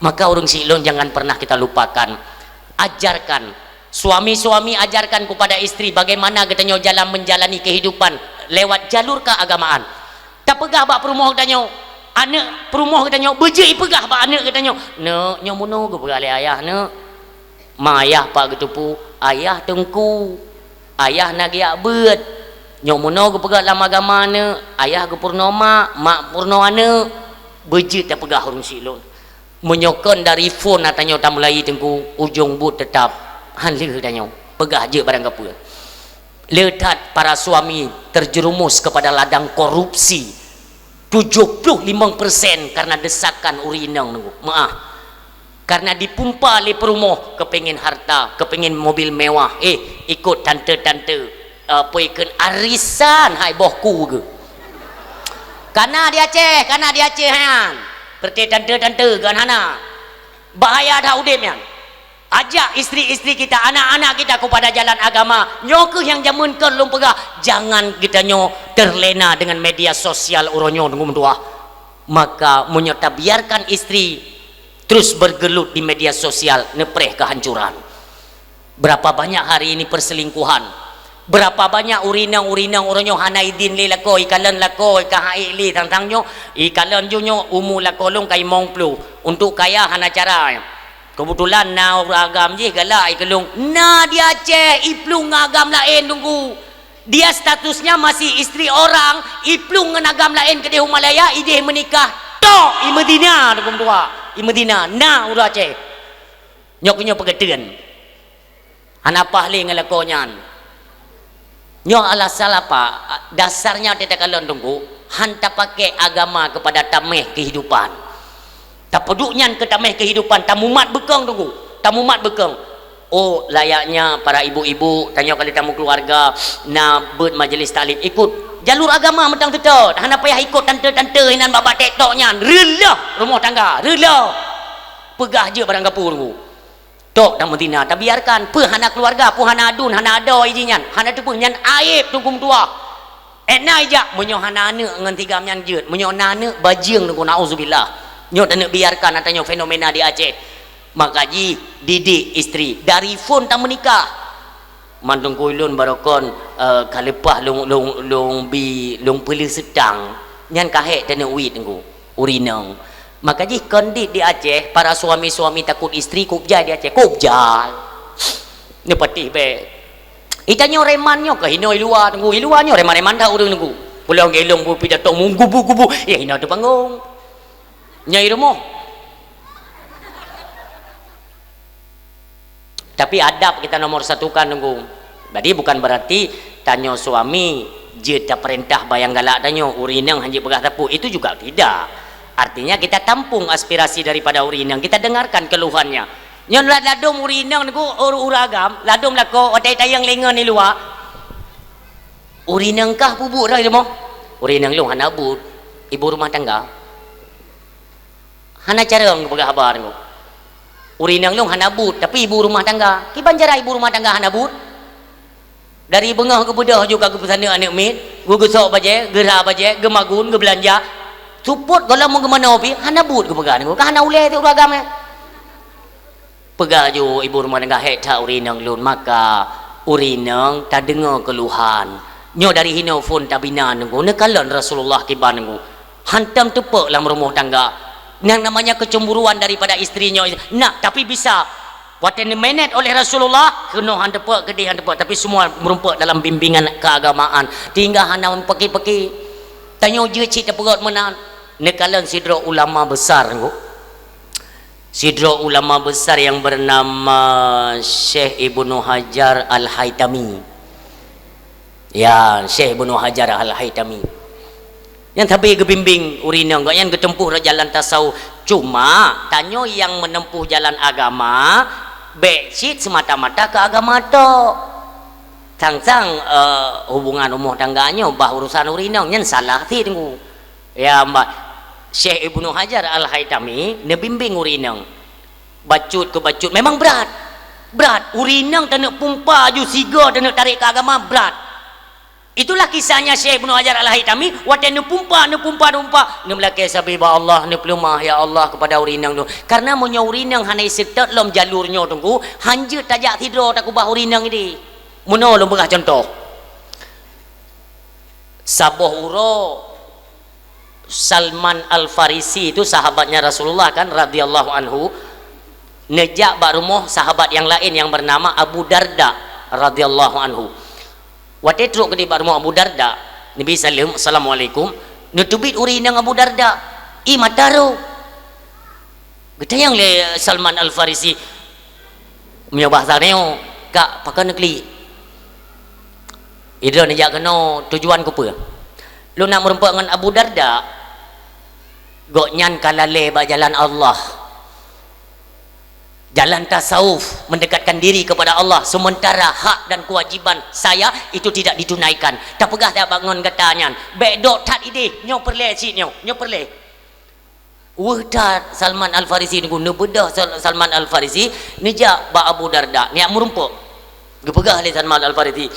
Maka ureuëng syiek lôn jangan pernah kita lupakan. Ajarkan. Suami-suami ajarkan kepada istri bagaimana geutanyoe jalan menjalani kehidupan lewat jalur keagamaan. Tapeugah bak peurumoh geutanyoe, aneuëk peurumoh geutanyoe, beujeuet ipeugah bak aneuëk geutanyoe, "Neuk, nyoe meunoe geupeugah lé ayah, neuk." Ma ayah pat geuteupeue, ayah teungku, ayah na geujak beuet. Nyoe meunoe geupeugah lam agama, neuk, ayah geupeurunoe mak, mak peurunoe aneuëk. Beujeuet tapeugah ureuëng syiek lôn. Meunyoe kon dari phon na tanyoe tamulai teungku, ujong buet teutap han lheueh tanyoe. Peugah jeuet barang kapeue. Le that para suami terjerumus kepada ladang korupsi. Tujoh ploh limong persen karena desakan ureuëng inong teungku. Meu'ah. Karena dipumpa lé peurumoh, keupengen harta, keupengen mobil mewah, eh, ikot tante-tante, eh, peue ikheun arisan hai boh ku geuh. Kana di Aceh, kana di Aceh nyan. Peureuté tante-tante geuh hana. Bahaya that udeb nyan. Ajak istri-istri kita, anak-anak kita kepada jalan agama. Nyoe kheueh nyang jameun kon lôn peugah, jangan geutanyoe terlena dengan media sosial uroe nyoe teungku meutuah. Maka meunyoe tabiarkan istri terus bergelut di media sosial, neupreh kehancuran. Berapa banyak hari ini perselingkuhan? Berapa banyak ureuëng inong-ureuëng inong uroe nyoe hana idin lé lakoe, ikalon lakoe ka han ék lé tang-tang nyoe, ikalon ju nyoe umu lakoe lôn ka limong ploh. Untuk kaya hana cara. Keubeutulan na ureuëng agam jih galak ikeulong. Na di Aceh iplueng ngon agam laén teungku. Dia statusnya masih istri orang, iplueng ngon agam laén keudeh u Malaya, ideh meunikah. Tok! Imeudina teungku meutuah. Imeudina. Na ureuëng Aceh. Nyoe keuh nyoe peugeuteun. Hana paih lé ngon lakoe nyan. Nyoe alasan apa? Dasarnya teuka lôn teungku, han tapakai agama kepada tameh kehidupan. Tapeuduek nyan keu tameh kehidupan, tamumat beukong teungku. Tamumat beukong. Oh, layaknya para ibu-ibu, tanyoe ka lheueh tameukeuluwarga, na beuet majelis taklim, ikut. Jalur agama mantong teutot, hana payah ikut tante-tante hinan bak-bak TikTok nyan. Reuloh rumoh tangga, reuloh. Peugah jeuet barang gapu. Tok dan meutina, tabiarkan. Peue hana keuluwarga, peue hana aduen, hana adoe jih nyan. Hana teupeue, nyan aéb teungku meutuah. Eh, na ijak, meunyoe hana aneuk ngon tigam nyan jeuet. Meunyoe na aneuk, bajeueng teungku, nauzubillah. Nyoe taneuk biarkan ata nyoe fenomena di Aceh. Maka jih didik istri dari phon tameunikah. Man teungku ulôn baroe kon, eh, ka leupah lôn, lôn, lôn bi, lôn peuleueh seutang. Nyan ka hék taneuk wit teungku. Ureueng inong. Maka jih kon dit di Aceh, para suami-suami takut istri, kub jai di Aceh, kub jai. Neupatéh bèk. Itanyoe reman nyoe ka hinoe i luwa teungku, i luwa nyoe reman-reman that ureueng teungku. Pulang gelong bu pidato menggubu-gubu, ya hinoe teupanggong. Nyoe i rumoh. Tapi adab kita nomor satukan teungku. Jadi bukan berarti tanyoe suami jeuet tapeurintah bak nyang galak tanyoe, ureueng inong hana jeuet peugah sapeue, itu juga tidak. Artinya kita tampung aspirasi daripada ureueng inong, kita dengarkan keluhannya. Nyoe ladôm ureueng inong teungku, ureueng agam, ladôm lakoe, watèe tayang lé ngon di luwa. Ureueng inong kah peubuet roh i rumoh? Ureueng inong lôn hana buet, ibu rumah tangga. Hana carông geupeugah haba teungku. Ureueng inong lôn hana buet, tapi ibu rumah tangga. Kiban cara ibu rumah tangga hana buet? Dari beungoh geubeudôh ju ka geupeusaneuk aneuk miet, geugeusok bajèe, geura bajèe, geumagun, geubeulanja. Seupôt gohlom meugeumanoe pih, hana buet geupeugah teungku. Ka hana ulèe teuk ureueng agam nyan. Peugah ju ibu rumah tangga, "Hék that ureueng inong lôn." Maka ureueng inong tadeungoe keuluhan. Nyoe dari hinoe phon tabina teungku, neukalon Rasulullah kiban teungku. Hantom teupok lam rumoh tangga. Yang namanya kecemburuan daripada istri nyoe, nak tapi bisa. Watèe neumanage oleh Rasulullah, keunoe han teupok, keudéh han teupok, tapi semua meurumpok dalam bimbingan keagamaan. Tinggai hana meupaki-paki. Tanyoe jeuet cit tapeugöt meunan. Neukalon sidroe ulama besar teungku. Sidroe ulama besar yang bernama Syekh Ibnu Hajar Al-Haitami. Ya, Syekh Ibnu Hajar Al-Haitami. Nyang sabe geubimbing ureueng inong, gobnyan geuteumpuh jalan tasawuf. Cuma, tanyoe nyang meuneumpuh jalan agama, bèk cit seumata-mata keu agama tok. Sang-sang, eh, hubungan rumoh tangga nyoe bah urusan ureueng inong, nyan salah cit teungku. Ya, bah Syekh Ibnu Hajar Al-Haitami neubimbing ureueng inong. Bacut keu bacut memang brat. Brat. Ureueng inong taneuk pumpa ju sigoe taneuk tarek keu agama brat. Itulah kisahnya Syekh Ibnu Hajar Al-Haitami, watèe neupumpa, neupumpa, neupumpa, neumeulakèe sabe bak Allah, neupeuleumah, "Ya Allah, keupada ureueng inong nyoe." Karena meunyoe ureueng inong hana iseutôt lom jalur nyoe teungku, han jeuet tajak sidroe takeubah ureueng inong idéh. Meunoe lôn peugah cuntoh. Saboh uroe Salman Al-Farisi itu sahabatnya Rasulullah kan, radhiyallahu anhu, neujak bak rumoh sahabat yang lain yang bernama Abu Darda, radhiyallahu anhu. Watèe trok keudéh bak rumoh Abu Darda, Nabi saleuem, "Assalamualaikum." Neuteubiet ureueng inong Abu Darda, i mata roh. Geutanyong lé Salman Al-Farisi, meunyoe bahasa nyoe, "Kak, pakon neuklik?" "Idroe neujak keunoe tujuan keupeue?" "Lôn nak meurumpok ngon Abu Darda." "Gobnyan ka lalè bak jalan Allah. Jalan tasawuf, mendekatkan diri kepada Allah, sementara hak dan kewajiban saya itu tidak ditunaikan." "Tapeugah that bak ngon gata nyan, bèk dok that idéh, nyoe peureulèe cit nyoe, nyoe peureulèe." Weueh that Salman Al-Farisi teungku, neubeudôh Sal-, Salman Al-Farisi neujak bak Abu Darda, neujak meurumpok. Geupeugah lé Salman Al-Farisi,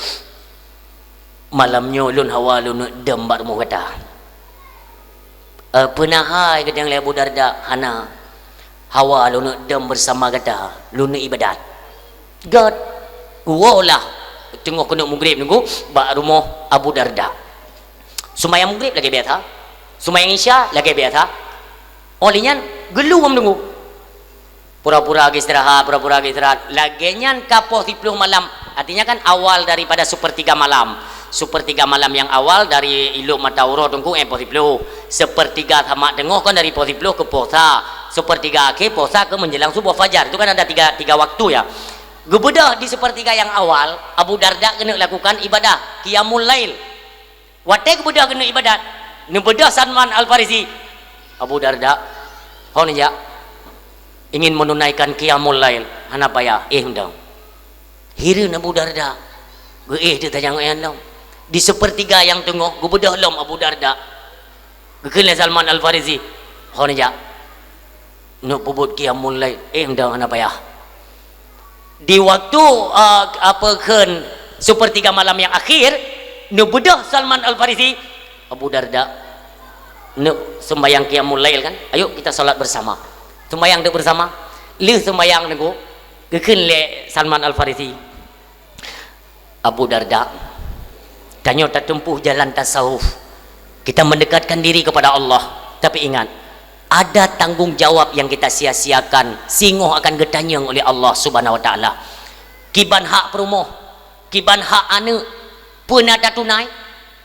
"Malam nyoe lôn hawa lôn neuk dum bak rumoh gata." "Eh, peue na hai?" geutanyong lé Abu Darda. "Hana. Hawa lôn neuk dum bersama gata, lôn neuk ibadat." Göt. Woe lah. Teungoh keuneuk meugreb teungku, bak rumoh Abu Darda. Seumayang meugreb lagèe biasa. Seumayang isya lagèe biasa. Óh lheueh nyan, geulom teungku. Pura-pura geuistirahat, pura-pura geuistirahat. Lagèe nyan ka poh siplôh malam. Artinya kan awal daripada sepertiga malam. Sepertiga malam yang awal dari ilok mata uroe teungku, eh, poh siplôh. Sepertiga samak teungoh kan dari poh siplôh keu poh sa. Sepertiga akhé poh sa keu menjelang suboh fajar. Itu kan ada tiga, tiga waktu ya. Geubeudôh di sepertiga yang awal, Abu Darda keuneuk lakukan ibadah, qiyamul lail. Watèe geubeudôh keuneuk ibadat, neubeudôh Salman Al-Farisi, "Abu Darda, ho neujak?" "Ingin menunaikan qiyamul lail." Hana payah, éh mantong. Hireuen Abu Darda. Geuéh teuk tajak ngon éh lom. Di seupeurtiga nyang teungoh, geubeudôh lom Abu Darda. Geukheun lé Salman Al-Farisi, "Ho neujak. Neuk peubuet qiyamul lail, éh mantong hana payah." Di waktu, eh, apa kheun, seupeurtiga malam nyang akhé, neubeudôh Salman Al-Farisi, "Abu Darda, neuk seumbahyang qiyamul lail kan? Ayo kita salat bersama." Seumbahyang teuk bersama. Lheueh seumbahyang teungku, geukheun lé Salman Al-Farisi, "Abu Darda, tanyoe tateumpuh jalan tasawuf. Kita mendekatkan diri kepada Allah. Tapi ingat, ada tanggung jawab yang kita sia-siakan, singoh akan geutanyong oleh Allah Subhanahu wa Taala. Kiban hak peurumoh, kiban hak aneuk, peue na tatunai?"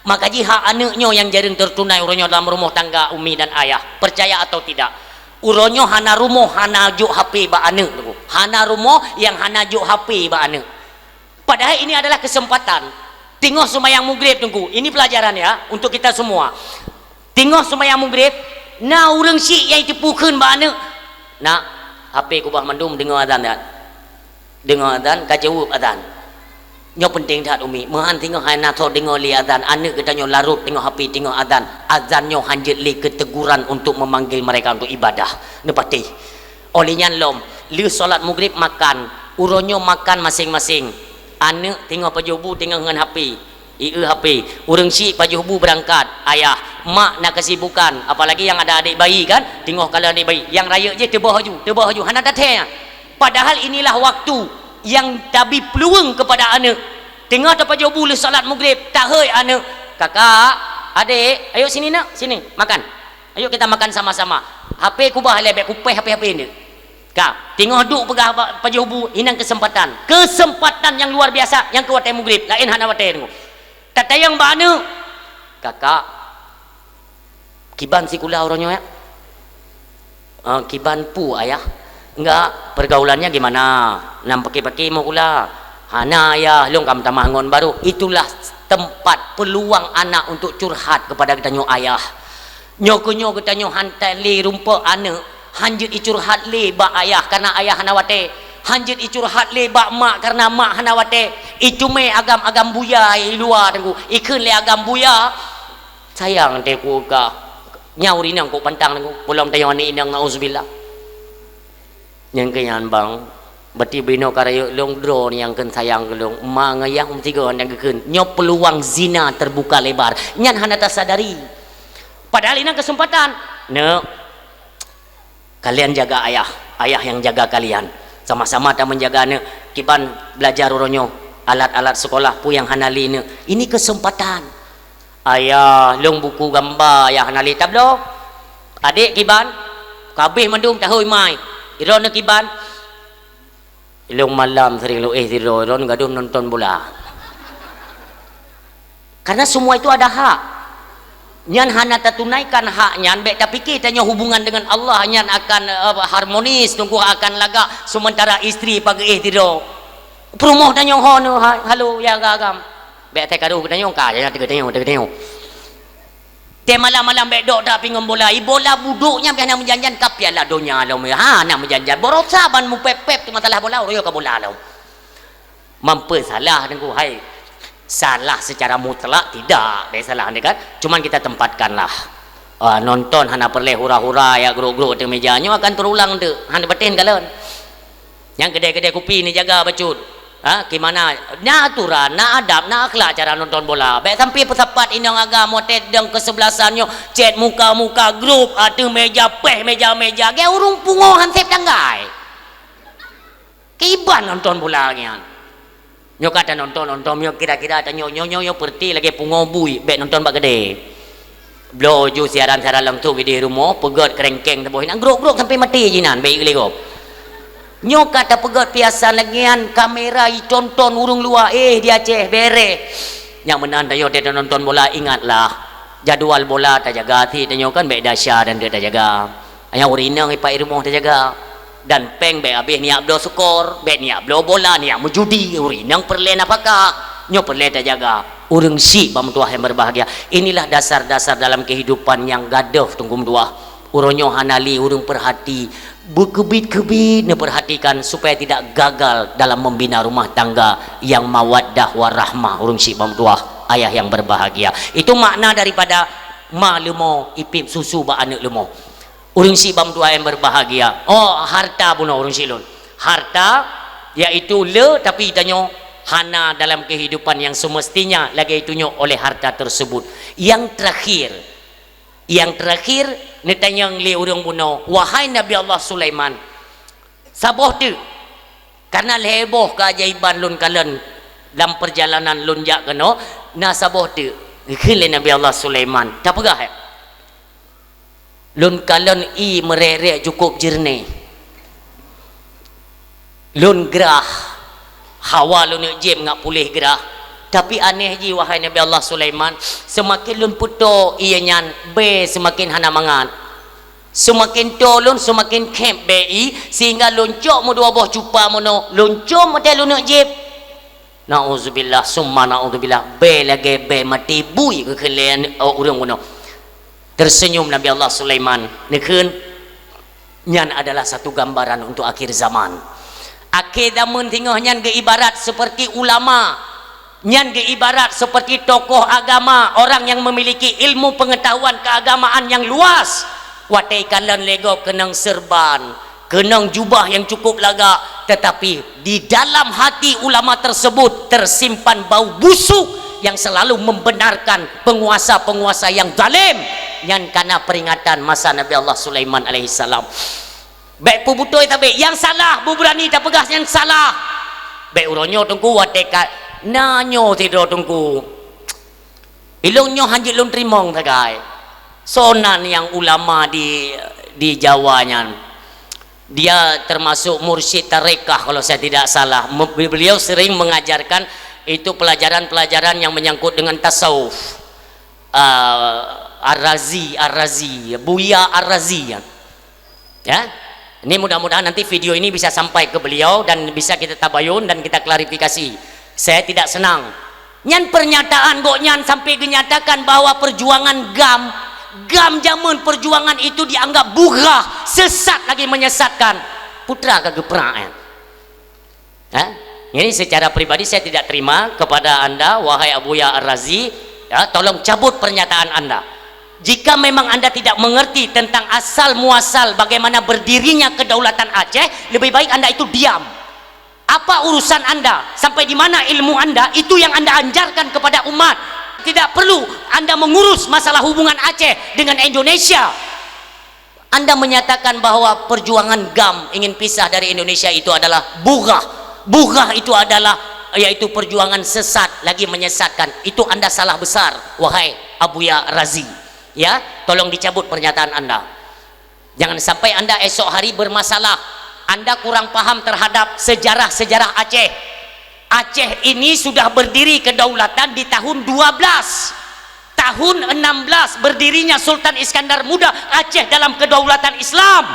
Maka jih hak aneuk nyoe nyang jareueng teutunai uroe nyoe dalam rumoh tangga umi dan ayah. Percaya atau tidak, uroe nyoe hana rumoh hana jok H P bak aneuk teungku. Hana rumoh nyang hana jok H P bak aneuk. Padahal ini adalah kesempatan. Teungoh seumayang Maghrib teungku. Ini pelajaran ya untuk kita semua. Teungoh seumayang Maghrib, na ureueng syiek nyang jiteupeu kheun bak aneuk, "Nak, H P kubah mandum, deungoe azan nyan." Deungoe azan, ka jaweueb azan. Nyoe peunteng that umi. Meuhan teungoh hai na tho deungoe lé azan, aneuk geutanyoe larot teungoh H P teungoh azan. Azan nyoe hanjeuet lé keu teguran untuk memanggil mereka untuk ibadah. Neupatéh. Óh lheueh nyan lom, lheueh salat Maghrib makan. Uroe nyoe makan maséng-maséng. Aneuk teungoh pajoh bu teungoh ngon H P. Ieu H P. Ureueng syiek pajoh bu beurangkat. Ayah, mak na kesibukan. Apalagi nyang ada adék bayi kan, teungoh kalon adék bayi. Nyang rayeuk jih teuboh laju, teuboh laju. Hana tathèe. Padahal inilah waktu nyang tabi peuluweueng keupada aneuk. Teungoh tapajoh bu lheueh salat Maghrib, tahôi aneuk, "Kakak, adék, ayo sini nak, sini, makan. Ayo kita makan sama-sama. H P kubah lé, bèk kupéh H P-H P neuk." Ka, teungoh duek peugah ba-, pajoh bu, inan keuseumpatan. Keuseumpatan nyang luar biasa, nyang keu watèe Maghrib, laén hana watèe teungku. Tatanyong bak aneuk, "Kakak, kiban sikula uroe nyoe, ya?" "Eh, kiban peue, Ayah?" "Enggak, pergaulannya gimana? Nam paké-paké meuh sikula?" "Hana, Ayah, lôn ka meutamah ngon barô." Itulah tempat peluang anak untuk curhat kepada geutanyoe ayah. Nyoe keuh nyoe geutanyoe han that lé rumpok aneuk, hanjeuet icurhat lé bak ayah, karena ayah hana watèe. Hanjeuet icurhat lé bak mak, karena mak hana watèe. Icumé agam-agam buya i luwa teungku. Ikheun lé agam buya, "Sayang teuh ku ka." Nyan ureueng inong kok pantang teungku. Peulom tanyong aneuk inong, nauzubillah. Nyang keu nyan bang, berarti binoe ka rayeuk lôn droe nyang kheun sayang keu lôn. Ma ngon yah meusigoe nyang geukheun. Nyoe peluang zina terbuka lebar. Nyan hana tasadari. Padahal inan keuseumpatan. Neuk, kalian jaga ayah, ayah yang jaga kalian. Sama-sama ta menjaga aneuk. Kiban belajar uroe nyoe, alat-alat sekolah peue nyang hana lé neuk. Ini keuseumpatan. Ayah, lôn buku gamba nyang hana lé tabloe. Adék kiban, ka abéh mandum tahôi mai. Droeneuh kiban. Lôn malam sering lôn éh sidroe, droeneuh gadôh nonton bola. Karena semua itu ada hak. Nyan hana tatunaikan hak nyan, bèk tapike tanyoe hubungan dengan Allah nyan akan, eh, harmonis, teungku, akan lagak, sementara istri pageuéh sidroe. Peurumoh tanyoe ho nyoe, ha-, halo, ya agam-agam. Bèk teuka roh geutanyoe, ka, jangan teuka tanyoe, teuka tanyoe. Teuh malam-malam bèk dok that pih ngon bola. I bola budok nyan pih hana meujan-jan, ka piala donya lom. Ha, hana meujan-jan. Baroesa ban mupép-pép teuh masalah bola, uroe nyoe ka bola lom. Mampu salah teungku, hai. Salah secara mutlak tidak, bèk salah ni kan. Cuman kita tempatkanlah. Ah, nonton hana peureulèe hura-hura, ya, grok-grok ateueh meja. Nyoe akan terulang teuk. Hana batén kalon. Nyang keudè-keudè kupi neujaga bacut. Ha, gimana? Na aturan, na adab, na akhlak cara nonton bola. Bèk sampai peusapat inong agam watèe dong keusebelasan nyoe, chat muka-muka, grup ateueh meja, péh meja-meja. Geu ureueng pungo han sép tanggai. Kiban nonton bola nyan. Nyoe ka tanonton-nonton, nyoe kira-kira tanyoe, nyoe, nyoe, nyoe peureuté lagèe pungo bui, bèk nonton bak keudè. Bloe ju siaran-siaran langsung di rumoh, peugöt kerengkeng saboh inan, grok-grok sampai maté jinan, bèk geuligop. Nyoe ka tapeugöt piasan lagèe nyan, kamera itonton ureueng luwa, éh, di Aceh, bèrèh. Nyang meunan tanyoe teuh tanonton bola, ingatlah, jadwal bola tajaga cit tanyoe kan, bèk dahsyat dan tajaga. Nyang ureueng inong ipat i rumoh tajaga. Dan péng bèk habéh neujak bloe skor, bèk neujak bloe bola, neujak meujudi, ureueng inong peureulèe nafakah, nyoe peureulèe tajaga. Ureueng syiek bak meutuah nyang berbahagia. Inilah dasar-dasar dalam kehidupan nyang gadôh teungku meutuah. Uroe nyoe hana lé ureuëng peurhati, beukeubiet-keubiet neupeurhatikan supaya tidak gagal dalam membina rumah tangga yang mawaddah warahmah, ureuëng syiek bak meutuah, ayah yang berbahagia. Itu makna daripada ma leumo ipép susu bak aneuëk leumo. Ureuëng syiek bak meutuah yang berbahagia. Oh, harta bunoe ureuëng syiek lôn. Harta, yaitu le, tapi tanyoe hana dalam kehidupan yang semestinya lagée itu nyoe oleh harta tersebut. Yang terakhir, Nyang teurakhier, neutanyong lé ureuëng bunoe, "Wahai Nabi Allah Sulaiman, saboh teuk, kareuna lhée boh keajaiban lôn kalon lam peurjalanan lôn jak keunoe, na saboh teuk," geukheun lé Nabi Allah Sulaiman, "Tapeugah, eh?" "Lôn kalon ié meurek-rek cukup jeureunéh." Lôn grah, hawa lôn neuk jieb ngat puléh grah. Tapi aneh jih, wahai Nabi Allah Sulaiman, seumaken lôn peutoe ié nyan, bée seumaken hana mangat. Seumaken toe lôn, seumaken khép bée ié, sehingga lôn cok meudua boh cupa meunoe, lôn com watée lôn neuk jieb. Na'udzubillah, summa na'udzubillah, bée lagée bée maté bui geukheun lé ureuëng bunoe. Terseunyum Nabi Allah Sulaiman, neukheun, "Nyan adalah satu gambaran untuk akhir zaman." Akhé zaman singoh nyan geuibarat seperti ulama, nyan geuibarat seperti tokoh agama, orang yang memiliki ilmu pengetahuan keagamaan yang luas. Watée kalon lé gob keunong seureuban, keunong jubah yang cukup lagak, tetapi di dalam hati ulama tersebut tersimpan bau busuk yang selalu membenarkan penguasa-penguasa yang zalim. Nyan kana peringatan masa Nabi Allah Sulaiman alaihissalam. Bék peubeutôi tabe, nyang salah, beubeurani tapeugah nyang salah. Bék uroe nyoe teungku, watée ka na nyoe sidroe teungku. Ilong nyoe hanjeuet lôn teurimong sagai. Sonan nyang ulama di, di Jawa nyan. Dia termasuk mursyid tarekah kalau saya tidak salah. Me-, beliau sering mengajarkan itu pelajaran-pelajaran yang menyangkut dengan tasawuf. Ah, Ar-Razi, Ar-Razi, Buya Ar-Razi. Ya. Ini mudah-mudahan nanti video ini bisa sampai ke beliau dan bisa kita tabayun dan kita klarifikasi. Saya tidak senang. Nyan pernyataan gobnyan sampai genyatakan bahwa perjuangan GAM, GAM jameun perjuangan itu dianggap bugha, sesat lagi menyesatkan. Putra ka geuprak, ya. Ha? Jadi secara pribadi saya tidak terima kepada anda, wahai Abuya Ar-Razi, ya, tolong cabut pernyataan anda. Jika memang anda tidak mengerti tentang asal muasal bagaimana berdirinya kedaulatan Aceh, lebih baik anda itu diam. Apa urusan anda? Sampai di mana ilmu anda? Itu yang anda ajarkan kepada umat. Tidak perlu anda mengurus masalah hubungan Aceh dengan Indonesia. Anda menyatakan bahwa perjuangan GAM ingin pisah dari Indonesia itu adalah bughah. Bughah itu adalah, yaitu perjuangan sesat, lagi menyesatkan. Itu anda salah besar, wahai Abuya Razi. Ya, tolong dicabut pernyataan anda. Jangan sampai anda esok hari bermasalah. Anda kurang paham terhadap sejarah-sejarah Aceh. Aceh ini sudah berdiri kedaulatan di tahun dua belas. Tahun enam belas berdirinya Sultan Iskandar Muda, Aceh dalam kedaulatan Islam.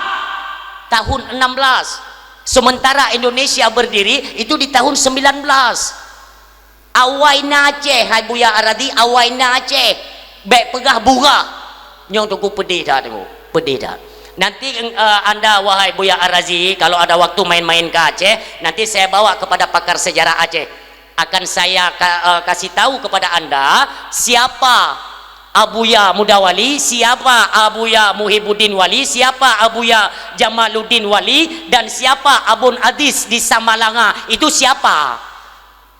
Tahun enam belas. Sementara Indonesia berdiri itu di tahun sembilan belas. Awai na Aceh, hai Buya Ar-Razi, awai na Aceh. Bék peugah bughah. Nyoe teungku pedih that, teungku. Pedih that. Nanti, eh, anda, wahai Buya Ar-Razi, kalau ada waktu main-main ke Aceh, nanti saya bawa kepada pakar sejarah Aceh. Akan saya ka-, eh, kasih tahu kepada anda siapa Abuya Muda Wali, siapa Abuya Muhibuddin Wali, siapa Abuya Jamaluddin Wali, dan siapa Abun Adis di Samalanga. Itu siapa?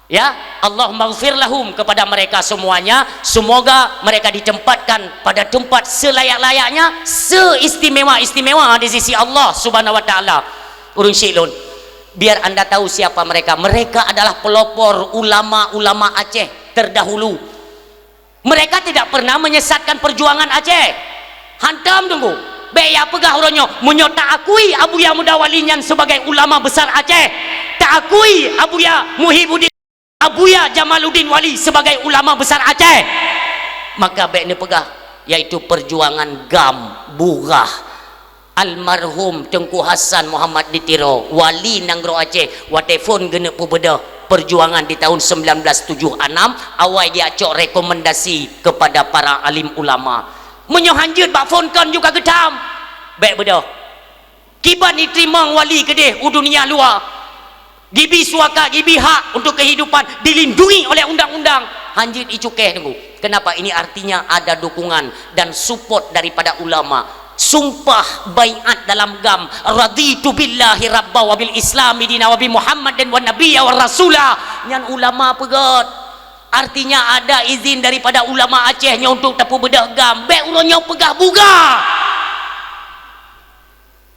Ya, Allah maghfir lahum kepada mereka semuanya. Semoga mereka ditempatkan pada tempat selayak-layaknya, seistimewa-istimewa di sisi Allah Subhanahu wa Taala. Ureuëng syiek lôn, biar anda tahu siapa mereka. Mereka adalah pelopor ulama-ulama Aceh terdahulu. Mereka tidak pernah menyesatkan perjuangan Aceh. Hantom teungku. Bék ya peugah uroe nyoe, meunyoe taakui Abuya Muda Wali nyan sebagai ulama besar Aceh, taakui Abuya Muhibuddin, Abuya Jamaluddin Wali sebagai ulama besar Aceh, maka bék neupeugah, yaitu perjuangan GAM, bughah. Almarhum Teungku Hasan Muhammad di Tiro, wali nanggroe Aceh, watée phon geuneuk peubeudôh perjuangan di tahun sembilan belas tujuh enam, awai dia cok rekomendasi kepada para alim ulama. Meunyoe hanjeuet bak phon kon juga geutam. Bék beudôh. Kiban jiteurimong wali keudeh u dunia luwa. Gibi suaka, gibi hak untuk kehidupan dilindungi oleh undang-undang. Hanjeuet icukéh teungku. Kenapa? Ini artinya ada dukungan dan support daripada ulama. Sumpah baiat dalam GAM, "Raditu billahi rabba wa bil islami dina wa bi Muhammadin wa nabiyya wa rasula." Nyan ulama peugah. Artinya ada izin daripada ulama Aceh nyoe untuk tapeubeudôh GAM. Bék uroe nyoe peugah buga.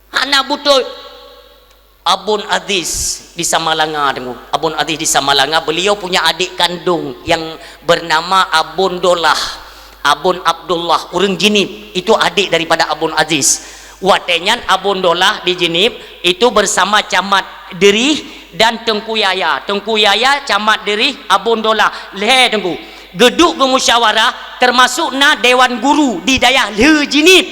Hana beutôi. Abon Aziz di Samalanga, teungku. Abon Aziz di Samalanga, beliau punya adik kandung yang bernama Abon Dolah, Abon Abdullah, ureuëng Jeunieb, itu adik daripada Abon Aziz. Watée nyan Abon Dolah di Jeunieb itu bersama Camat Derih dan Teungku Yaya. Teungku Yaya, Camat Derih, Abon Dolah, lhée teungku. Geuduek geumusyawarah, termasuk na dewan guru di dayah lheueh Jeunieb.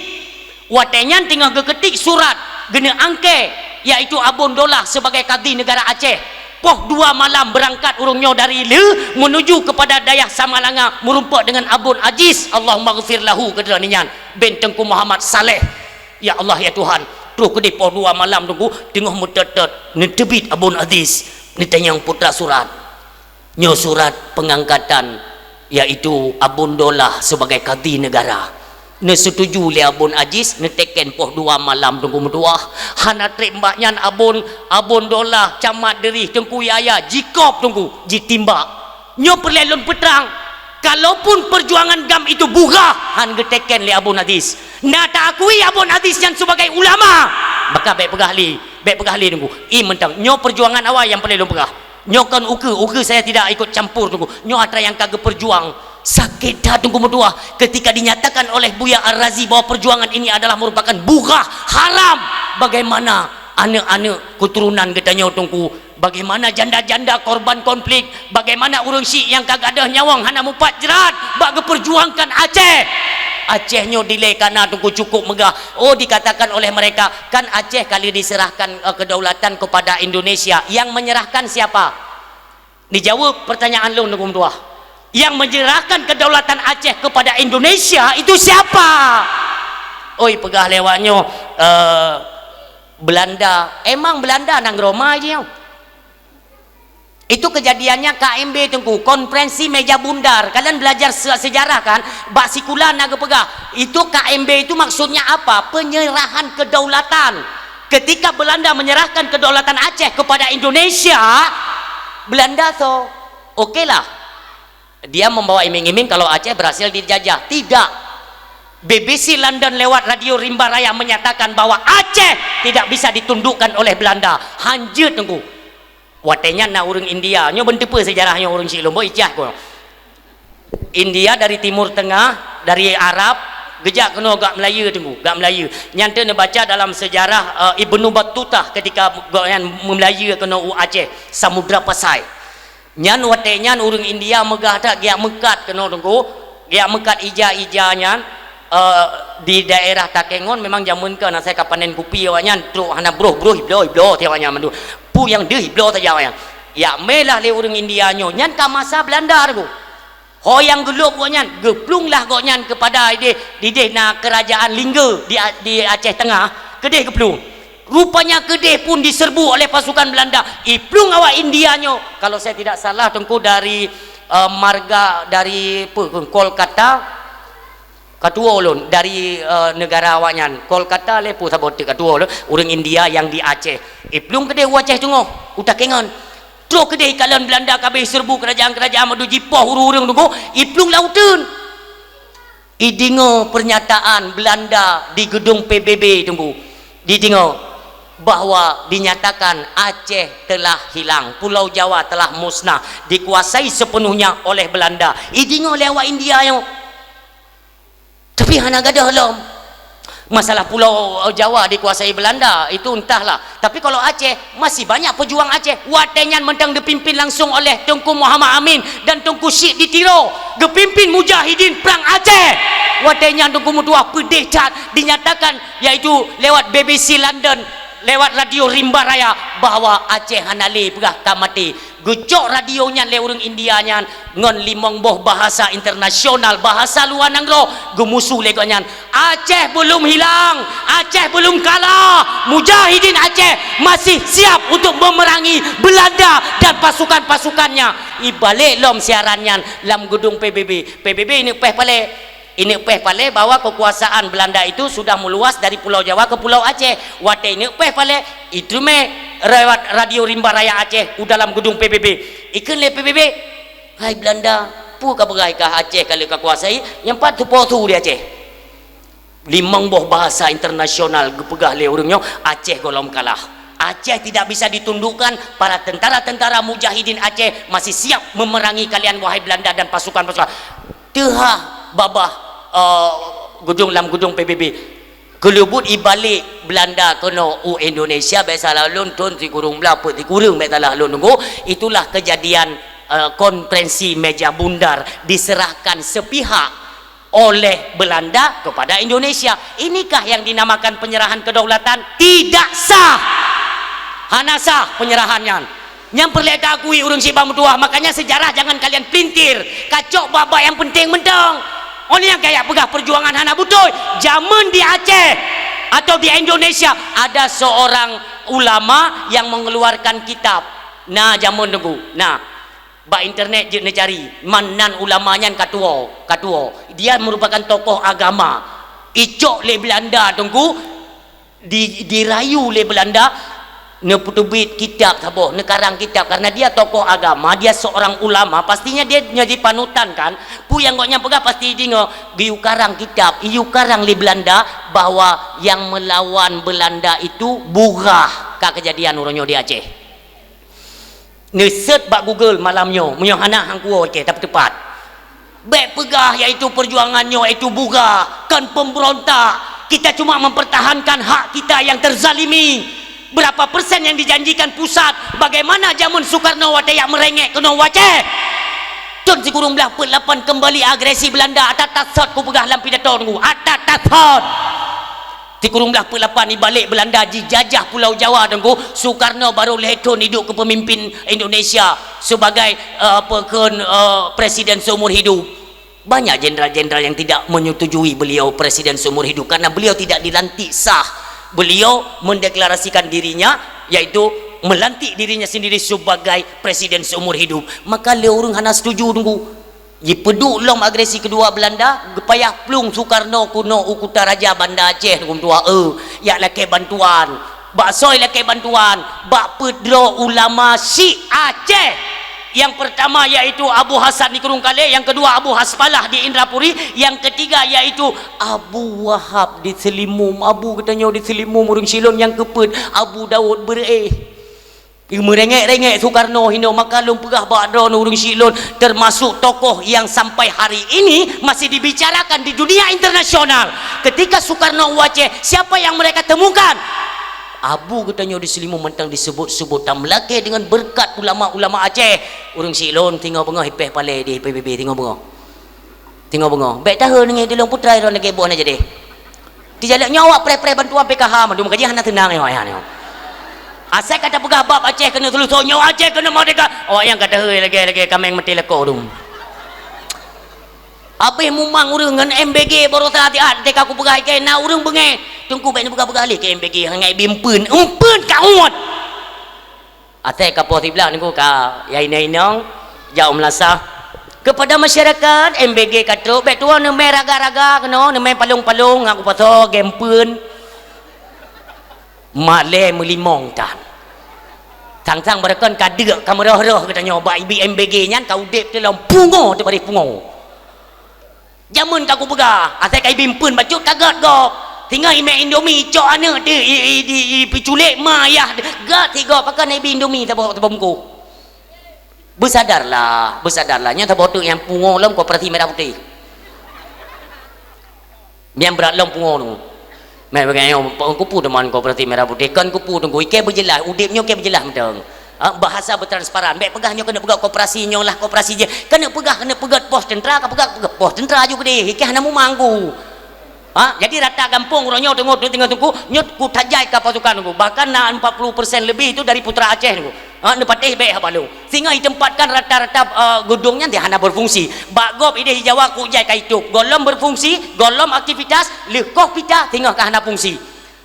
Watée nyan teungoh geuketik surat geuneuk angkée, yaitu Abon Dolah sebagai Kadhi Negara Aceh. Poh dua malam beurangkat ureuëng nyoe dari lheueh menuju kepada dayah Samalanga meurumpok dengan Abon Aziz, Allahummaghfir lahu, keu droeneuh nyan, bin Teungku Muhammad Saleh. Ya Allah, ya Tuhan, troh keudeh poh dua malam teungku, teungoh meutot-tot, neuteubiet Abon Aziz, neutanyong peue treuk surat. Nyoe surat pengangkatan, yaitu Abon Dolah sebagai Kadhi Negara. Neusetuju lé Abon Aziz, neuteken poh dua malam teungku meutuah. Hana treb bak nyan Abon, Abon Dolah, Camat Derih, Teungku Yaya, jikôb teungku, jitimbak. Nyoe peureulée lôn peutrang. Kalaupun perjuangan GAM itu buga, han geuteken lé Abon Aziz. Na taakui Abon Aziz nyan sebagai ulama. Maka bék peugah lé, bék peugah lé teungku. I mantong, nyoe perjuangan awai nyang peureulée lôn peugah. Nyoe kon ukeue, ukeue saya tidak ikut campur teungku. Nyoe atra nyang ka geuperjuang. Sakét that teungku meutuah ketika dinyatakan oleh Buya Ar-Razi bahwa perjuangan ini adalah merupakan buga, haram. Bagaimana aneuëk-aneuëk keuturonan geutanyoe teungku? Bagaimana janda-janda korban konflik? Bagaimana ureuëng syiek nyang ka gadôh nyawöng hana mupat jrat bak geuperjuangkan Aceh? Aceh nyoe dilée kana teungku cukup meugah. Oh, dikatakan oleh mereka, kan Aceh kali diserahkan, eh, kedaulatan kepada Indonesia. Yang menyerahkan siapa? Dijaweueb pertanyaan lôn teungku meutuah. Yang menyerahkan kedaulatan Aceh kepada Indonesia itu siapa? Oi, peugah lé awak nyoe, eh, Belanda. Emang Belanda nanggroe ma jih nyoe? Itu kejadiannya K M B teungku, konferensi meja bundar. Kalian belajar se-, sejarah kan? Bak sikula na geupeugah. Itu K M B itu maksudnya apa? Penyerahan kedaulatan. Ketika Belanda menyerahkan kedaulatan Aceh kepada Indonesia, Belanda so, oke lah. Dia membawa iming-iming kalau Aceh berhasil dijajah. Tidak. B B C London lewat radio rimba raya menyatakan bahwa Aceh tidak bisa ditundukkan oleh Belanda. Hanjeuet teungku. Watée nyan na ureuëng India, nyoe beuteupeue sejarah nyoe ureuëng syiek lôn, boh ijah ku. India dari Timur Tengah, dari Arab, geujak keunoe gak Meulayu teungku, gak Meulayu. Nyan teuh neubaca dalam sejarah, eh, Ibnu Battuta ketika gobnyan meulayu keunoe u Aceh, Samudra Pasai. Nyan watée nyan ureuëng India meugah that geujak meukat keunoe teungku, geujak meukat ija-ija nyan, eh, di daerah Takengon memang jameun keu na sai ka panen kupi awaknyan, trok hana broh-broh ibloe-ibloe ti awaknyan mandum. Peue nyang deuh ibloe saja awaknyan. Jak mé lah lé ureuëng India nyoe, nyan ka masa Belanda teungku. Ho nyang geulôb gobnyan, geuplueng lah gobnyan keupada ideh, ideh na kerajaan Lingga di A-, di Aceh Tengah, keudeh geuplueng. Rupanya keudeh pun diserbu oleh pasukan Belanda. Iplueng awak India nyoe, kalau saya tidak salah teungku dari, eh, marga dari apa, Kolkata, katuwo ulôn, dari, eh, negara awaknyan. Kolkata lé peue saboh teuk katuwo ulôn, ureuëng India nyang di Aceh. Iplueng keudeh u Aceh teungoh, u Takengon. Troh keudeh ikalon Belanda ka abéh serbu kerajaan-kerajaan mandum jipoh ureuëng-ureuëng teungku, iplueng lam uteuen. Ideungoe pernyataan Belanda di gedung P B B teungku. Ideungoe bahwa dinyatakan Aceh telah hilang, Pulau Jawa telah musnah, dikuasai sepenuhnya oleh Belanda. Ideungoe lé awak India nyoe. Tapi hana gadôh lom. Masalah Pulau Jawa dikuasai Belanda, itu entahlah. Tapi kalau Aceh, masih banyak pejuang Aceh. Watée nyan mantong dipimpin langsung oleh Teungku Muhammad Amin dan Teungku Syik di Tiro. Geupimpin mujahidin Perang Aceh. Watée nyan teungku meutuah peudeh that dinyatakan, yaitu lewat B B C London. lewat radio Rimba Raya bahwa Aceh hana lé peugah ka maté. Geucok radio nyan lé ureuëng India nyan ngon limong boh bahasa internasional, bahasa luwa nanggroe, geumusu lé gobnyan. Aceh belum hilang, Aceh belum kalah. Mujahidin Aceh masih siap untuk memerangi Belanda dan pasukan-pasukannya. Ibalek lom siaran nyan lam gedung P B B. P B B ineuk péh palé. Ineuk péh palé bahwa kekuasaan Belanda itu sudah meluas dari Pulau Jawa ke Pulau Aceh. Watée ineuk péh palé, itu mé lewat radio Rimba Raya Aceh u dalam gedung P B B. Ikheun lé P B B, "Hai Belanda, peue ka peugah kah Aceh ka lheueh kakuasai, nyang pat teupo su di Aceh?" Limong boh bahasa internasional geupeugah lé ureuëng nyoe, Aceh gohlom kalah. Aceh tidak bisa ditundukkan, para tentara-tentara mujahidin Aceh masih siap memerangi kalian, wahai Belanda dan pasukan-pasukan. Teuhah babah, eh, gedung, lam gedung P B B. Keuleubut ibalek Belanda keunoe u Indonesia, bék salah lôn, thon sikureueng blaih peuet sikureueng, bék salah lôn Teungku, itulah kejadian, eh, konferensi meja bundar diserahkan sepihak oleh Belanda kepada Indonesia. Inikah yang dinamakan penyerahan kedaulatan? Tidak sah. Hana sah penyerahan nyan. Nyang peureulée taakui ureuëng syiek bak meutuwah, makanya sejarah jangan kalian pelintir. Kacok bak-bak nyang penting mantong. Oleh nyang kaya peugah perjuangan hana beutôi. Jameun di Aceh atau di Indonesia ada seorang ulama yang mengeluarkan kitab. Nah, jameun Teungku. Nah, bak internet jeuet neucari, man nan ulama nyan ka tuwoe, ka tuwoe. Dia merupakan tokoh agama. Icok lé Belanda Teungku, di, dirayu lé Belanda, neupeuteubiet kitab saboh, neukarang kitab, karena dia tokoh agama, dia seorang ulama, pastinya dia jadi panutan kan. Peue nyang gobnyan peugah pasti deungoe, geuyue karang kitab, iyue karang lé Belanda bahwa yang melawan Belanda itu Bugah, ka kejadian uroe nyoe di Aceh. Neuseut bak Google malam nyoe, meunyoe hana hangkuo Aceh, tapi teupat. Bék peugah yaitu perjuangan nyoe yaitu Bugah, kon pemberontak. Kita cuma mempertahankan hak kita yang terzalimi. Berapa persen yang dijanjikan pusat? Bagaimana jameun Soekarno watée jak meurengek keunoe u Aceh? Thon sikureueng blaih peuet lapan kembali agresi Belanda, ata tasot kupeugah lam pidato Teungku, ata tasot. Sikureueng blaih peuet lapan ibalek Belanda jijajah Pulau Jawa Teungku, Soekarno baru lhée thon iduek keu pemimpin Indonesia sebagai, eh, apa kheun, eh, presiden seumur hidup. Banyak jenderal-jenderal yang tidak menyetujui beliau presiden seumur hidup karena beliau tidak dilantik sah. Beliau mendeklarasikan dirinya, yaitu melantik dirinya sendiri sebagai presiden seumur hidup. Maka lé ureuëng hana setuju Teungku. Jipeuduek lom agresi keudua Belanda, geupayah plueng Soekarno keunoe u Kutaraja Banda Aceh Teungku meutuwah, eh, jak lakée bantuan. Bak soe lakée bantuan? Bak peudroe ulama Syiah Aceh. Yang pertama yaitu Abu Hasan di Krueng Kalé, yang kedua Abu Haspalah di Indrapuri, yang ketiga yaitu Abu Wahab di Seulimum. Abu geutanyoe di Seulimum, ureuëng syiek lôn nyang keupeuet, Abu Daud Beureueh. Meurengek-rengek Soekarno hinoe, maka lôn peugah bak droeneuh ureuëng syiek lôn, termasuk tokoh yang sampai hari ini masih dibicarakan di dunia internasional. Ketika Soekarno u Aceh, siapa yang mereka temukan? Abu geutanyoe di Seulimum mantong disebut-sebut, dan meulakée dengan berkat ulama-ulama Aceh. Ureuëng syiek lôn, singoh beungoh ipéh palée di P B B, singoh beungoh. Singoh beungoh. Bék tahe neungieng dilông putra droe lagée boh na jadi. Tijalak nyoe awak preh-preh bantuan P K H mandum, kaji hana seunang nyoe ayah nyoe. Asai ka tapeugah bab Aceh keuneuk seuleusoe, nyoe Aceh keuneuk merdeka. Awak nyang ka tahe lagée-lagée kaméng maté lakoe dum. Abéh mumang ureuëng ngon M B G baroesa siat, teuka kupeugah ikei na ureuëng beungéh. Teungku bék neupeugah-peugah lé keu M B G, hangai bi empeuen. Empeuen ka uet. Asai ka poh siblaih Teungku ka ya inong-inong, jak u meulasah. Kepada masyarakat, M B G ka trok, bék tuwoe neumé raga-raga keunoe, neumé palong-palong, ngaku pasoe, gempeuen. Malée meulimong tan. Sang-sang beureukan ka deuk, ka meurôh-rôh geutanyoe, bak ibi M B G nyan ka udeb teuh lom pungo teuh baréh pungo. Jameun ka kupeugah, asai ka ibi empeuen bacut ka gét gob. Singoh imé Indomie, cok aneuëk teuh i, i, di, i, piculék ma ayah, gét sigob, pakon ibi Indomie saboh, saboh bungkôh. Beusadarlah, beusadarlah. Nyan saboh teuk nyang pungo lom koperasi merah putih. Nyang brat lom pungo tu. Meubagai nyoe, kupu teuma koperasi merah putih. Kon kupu Teungku, ikei beujeulaih, udeb nyoe ikei beujeulaih mantong. Ha, bahasa beutransparan. Bék peugah nyoe keuneuk peugah koperasi nyoe lah koperasi jih. Keuneuk peugah, keuneuk peugét pos teuntra, ka peugah, peugah pos teuntra ju keudeh. Ikei hana mumang ku. Ha, jadi rata gampông uroe nyoe teungoh, teungoh teungku, nyoe ku tajai ka pasukan teungku. Bahkan na empat puluh persen lebih itu dari putra Aceh teungku. Ha, neupatéh bèk haba lôn. Sehingga itempatkan rata-rata, eh, gedung nyan di hana berfungsi. Bak gob idéh Jawa ku jai ka itôp. Gohlom berfungsi, gohlom aktivitas, lheuh koh pita, sehingga ka hana fungsi.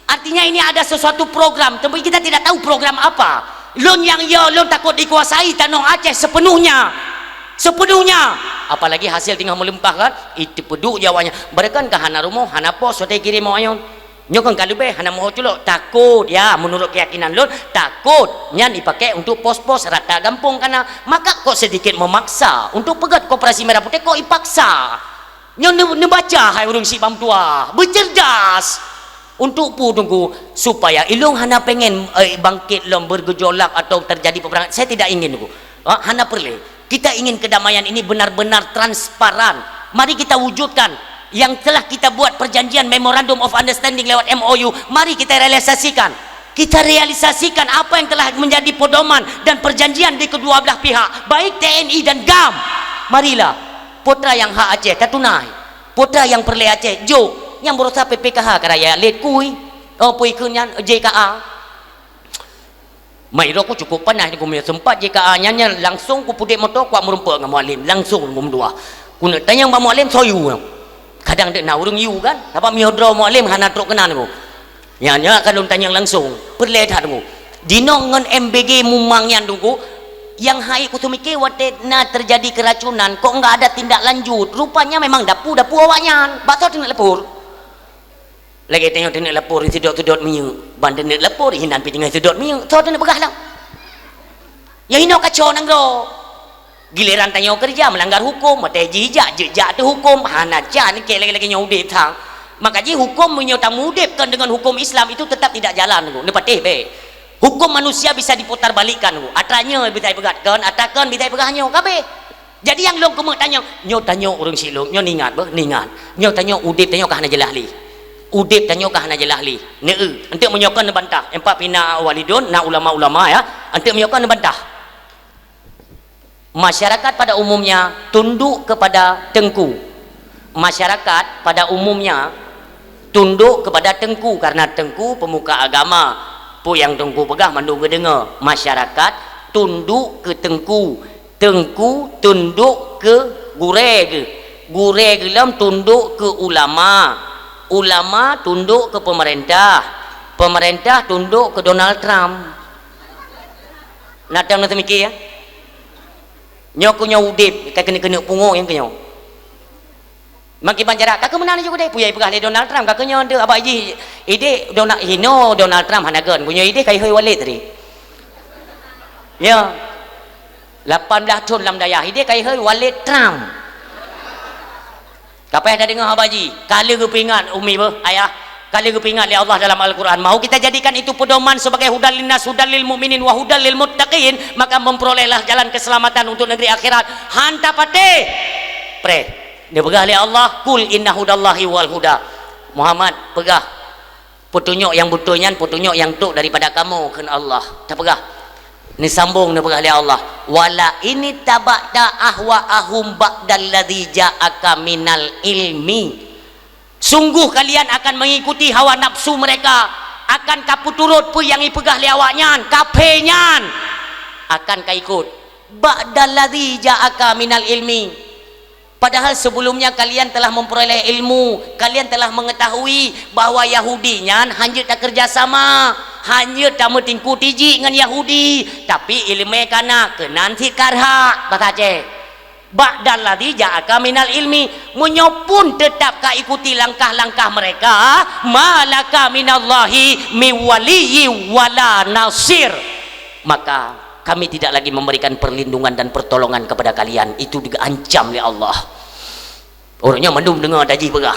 Artinya ini ada sesuatu program, tapi kita tidak tahu program apa. Lôn nyang yo, lôn takot dikuasai tanoh Aceh sepenuhnya. Sepenuhnya. Apalagi hasil teungoh meulimpah kan, iteupeuduk Jawa nyan. Barokon ka hana rumoh, hana pos, soe kirém awak nyan. Nyoe kan ka leubeh, hana meuho culok. Takot, ya, menurut keyakinan lôn, takot nyan dipakai untuk pos-pos rata gampông kana. Maka kok sedikit memaksa untuk peugöt koperasi merah putih, kok ipaksa? Nyoe neu-, neubaca hai ureueng syiek bak meutuah, beucerdas. Untuk peue teungku? Supaya ilôn hana pengen, eh, bangkit lom bergejolak atau terjadi peperangan. Saya tidak ingin teungku. Ha, hana peureulèe. Kita ingin kedamaian ini benar-benar transparan. Mari kita wujudkan yang telah kita buat perjanjian Memorandum of Understanding lewat M O U. Mari kita realisasikan. Kita realisasikan apa yang telah menjadi pedoman dan perjanjian di kedua belah pihak, baik T N I dan GAM. Marilah, putra nyang hak Aceh tatunai. Putra nyang peureulèe Aceh jok, nyang beurasa P P K H ka raya lé kui. Oh, pui keu nyan J K A. Mai roh ku cukup panas ku, meunyoe sempat J K A nyan, nyan langsung ku pudek moto, kuat meurumpok ngon Mualem, langsung ku meudoa. Ku neuk tanyong bak Mualem, soe yue. Kadang dek na ureueng yue kan, sabab meunyoe droe Mualem hana trok keunan ku. Nyan, nyan ka lôn tanyong langsung, peureulèe that teungku. Jinoe ngon M B G Mumang nyan teungku, nyang hai ku seumiké watèe na terjadi keracunan, kok enggak ada tindak lanjut. Rupanya memang dapu-dapu awak nyan. Bak soe teuneuk lapor? Lagèe tanyoe teuneuk lapor sidot-sidot minyeuk. Ban teuneuk lapor, inan pih tinggai sidot minyeuk. Soe teuneuk peugah lom? Nyan inoe kacau nanggroe. Giliran tanyoe keureuja meulanggar huköm, watèe jijak, jijak teuh huköm, hana can keu lagèe-lagèe nyoe udép sang. Maka jih huköm meunyoe tameudép kon deungon huköm Islam itu tetap tidak jalan, neupatéh bèk. Huköm manusia bisa diputarbalikkan, atra nyoe bisa ipeugah kon, atra kon bisa ipeugah nyoe, ka abéh. Jadi nyang lôn keumeung tanyong, nyoe tanyoe ureueng syiek lôn, nyoe neuingat beuh, neuingat. Nyoe tanyoe udép tanyoe ka hana jeulaih lé. Udép tanyoe ka hana jeulaih lé. Neu-eu, eunteuk meunyoe kon neubantah, empat pih na walidun, na ulama-ulama ya, eunteuk meunyoe kon neubantah. Masyarakat pada umumnya tunduk kepada teungku. Masyarakat pada umumnya tunduk kepada teungku karena teungku pemuka agama. Peue nyang teungku peugah mandum geudeungoe. Masyarakat tunduk keu teungku, teungku tunduk keu gurèe geuh, gurèe geuh lom tunduk keu ulama, ulama tunduk keu peumeurintah, peumeurintah tunduk keu Donald Trump. Na teuh na teumiki ya? Nyoe keu nyoe udép ka keuneuk-keuneuk pungo nyang keu nyoe. Makiban jarak ka keu meunan jih udép, peue nyang ipeugah lé Donald Trump ka keu nyoe deuh abah jih idéh Donald, hino Donald Trump hana gèt, keu nyoe idéh ka ihôi Walid tadi. Ya. Lapan blah thon lam dayah idéh ka ihôi Walid Trump. Ka payah tadeungoe haba jih, ka lheueh geupeuingat umi beuh, ayah, ka lheueh geupeuingat lé Allah dalam Al-Quran. Mau kita jadikan itu pedoman sebagai hudal linnas, hudal lil mu'minin, wa hudal lil muttaqin, maka memperolehlah jalan keselamatan untuk negeri akhirat. Han tapatéh. Preh. Neupeugah lé Allah, "Qul inna hudallahi wal huda." Muhammad, peugah, Peutunyok nyang beutôi nyan peutunyok nyang trok daripada kamoe, kheun Allah. Tapeugah. Neusambong neupeugah lé Allah, "Wala in ittaba'ta ahwa'ahum ba'dalladzi ja'aka minal ilmi." Sungguh kalian akan mengikuti hawa nafsu mereka, akan kapeuturot peue nyang ipeugah lé awaknyan, kaphé nyan akan kaikot. Ba'dalladzi ja'aka minal ilmi. Padahal sebelumnya kalian telah memperoleh ilmu, kalian telah mengetahui bahwa Yahudi nyan hanjeuet takeureuja sama, hanjeuet tameutingku tijik ngon Yahudi, tapi ileumèe kana keunan cit karhak, basa Aceh. Ba'dalladzi ja'aka minal ilmi, meunyoe pun teutap ka ikuti langkah-langkah mereka, ma laka minallahi min waliyyin wala nasir. Maka kami tidak lagi memberikan perlindungan dan pertolongan kepada kalian. Itu diancam lé Allah. Uroe nyoe mandum deungoe tajih peugah.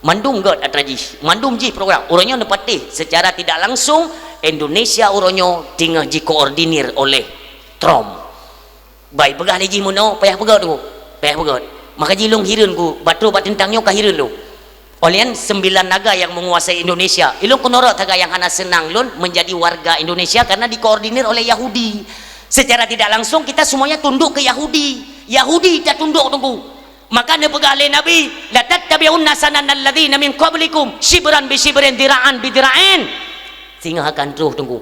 Mandum gèt atra jih, mandum jih program. Uroe nyoe neupatéh secara tidak langsung Indonesia uroe nyoe teungoh jikoordinir oleh Trump. Bai peugah lé jih meunoe, payah peugah tu. Payah peugah. Maka jih lôn hireuen ku, batroe bak teuntang nyoe ka hireuen lôn. Oleh nyan, sembilan naga yang menguasai Indonesia. Ilôn keunoe rot taga nyang hana seunang lôn menjadi warga Indonesia karena dikoordinir oleh Yahudi. Secara tidak langsung kita semuanya tunduk ke Yahudi. Yahudi tatunduk teungku. Maka neupeugah lé Nabi, "La Tattabi'unna sananal ladzina min qablikum, syibran bi syibrin, dzira'an bi dzira'in. Singoh akan troh, Teungku.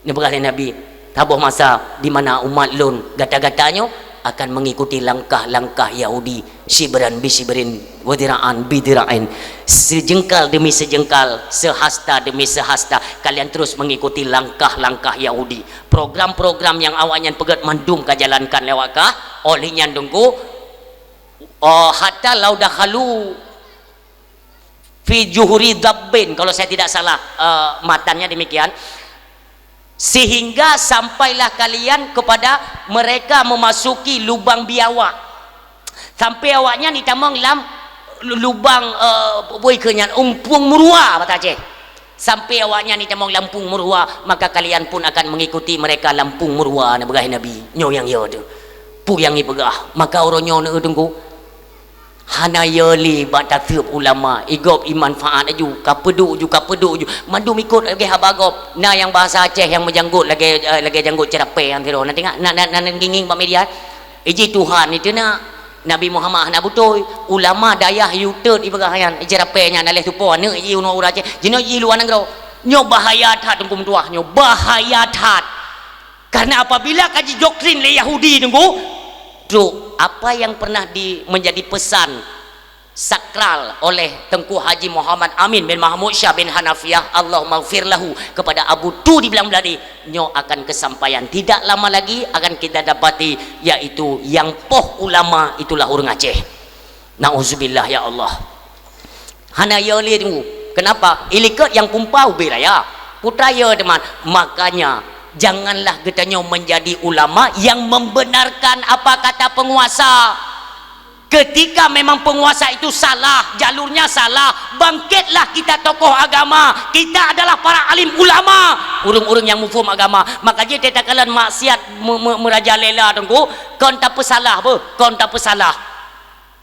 Neupeugah lé Nabi, saboh masa di mana umat lôn gata-gata nyoe akan mengikuti langkah-langkah Yahudi, syibran bi syibrin, wa dzira'an bi dzira'in. Sejeungkal demi sejeungkal, sehasta demi sehasta, kalian terus mengikuti langkah-langkah Yahudi. Program-program nyang awaknyan peugét mandum ka jalankan lé awak kah, óh lheueh nyan, Teungku, oh, hatta lau dakhalu fi juhri dabbin, kalau saya tidak salah, eh, matannya demikian. Sehingga sampailah kalian kepada mereka memasuki lubang biawak. Sampai awaknyan jitamong lam lu-, lubang, eh, bui keu nyan, umpung meuruwa, bahasa Aceh. Sampai awaknyan jitamong lam umpung meuruwa, maka kalian pun akan mengikuti mereka lam umpung meuruwa, neupeugah Nabi. Nyoe nyang yo teuh. Peue nyang jipeugah? Maka uroe nyoe, Teungku, hana yo lé bak taseup ulama, i gob i manfaat aju, ka peuduek ju, ka peuduek ju. Mandum ikot lagée haba gob. Na nyang bahasa Aceh nyang meujanggot lagée, eh, lagée janggot ceurapée nyang sidroe. Na teuingat, na, na, na, na ngieng-ngieng bak media. Iji Tuhan itu na, Nabi Muhammad hana beutôi. Ulama dayah yue teut ipeugah nyan, ceurapée nyan, na lhée tupo aneuk ji unoe ureuëng Aceh. Jinoe ji luwa nanggroe. Nyoe bahaya that, Teungku meutuah. Nyoe bahaya that. Karena apabila ka jidoktrin lé Yahudi, Teungku, trok, apa yang pernah di-, menjadi pesan sakral oleh Teungku Haji Muhammad Amin bin Mahmud Syah bin Hanafiyah, Allahummaghfir lahu, kepada Abu Tu di Blang Beladi, nyoe akan kesampaian. Tidak lama lagi akan kita dapati, yaitu yang poh ulama itulah ureuëng Aceh. Nauzubillah, ya Allah. Hana yo lé, Teungku. Kenapa? Ilikot nyang pumpa ubé raya. Putra yo, teman. Makanya, janganlah geutanyoe menjadi ulama yang membenarkan apa kata penguasa. Ketika memang penguasa itu salah, jalurnya salah, bangkitlah kita tokoh agama. Kita adalah para alim ulama, ureuëng-ureuëng nyang muphom agama. Maka jih takalon maksiat me-, me-, meurajalela, Teungku, kon tapeusalah beuh, kon tapeusalah.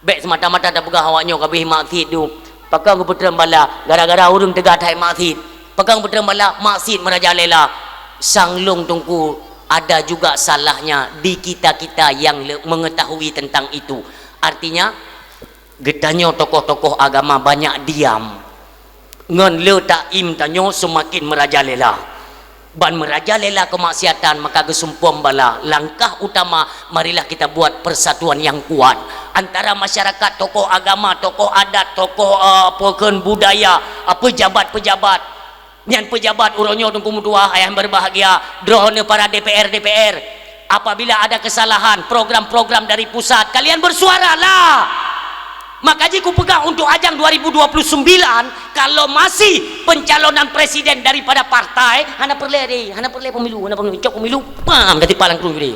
Bék semata-mata tapeugah awak nyoe ka abéh maksiet dum. Pakon geupeutrön bala gara-gara ureuëng teuga that maksiet. Pakon geupeutrön bala maksiet meurajalela. Sang lôn, Teungku, ada juga salahnya di kita-kita yang le-, mengetahui tentang itu. Artinya, geutanyoe tokoh-tokoh agama banyak diam. Ngon le taim tanyoe seumaken meurajalela. Ban meurajalela keumaksiatan, maka geusumpom bala. Langkah utama, marilah kita buat persatuan yang kuat antara masyarakat, tokoh agama, tokoh adat, tokoh, eh, apa kheun, budaya, eh, pejabat-pejabat. Nyan pejabat uroe nyoe, Teungku meutuah, ayah berbahagia, droeneuh para D P R, D P R. Apabila ada kesalahan program-program dari pusat, kalian bersuaralah. Maka jih kupeugah untuk ajang dua ribu dua puluh sembilan, kalau masih pencalonan presiden daripada partai, hana peureulée deh, hana peureulée pemilu, hana peureulée cok pemilu, pam, ganti palang kru deh.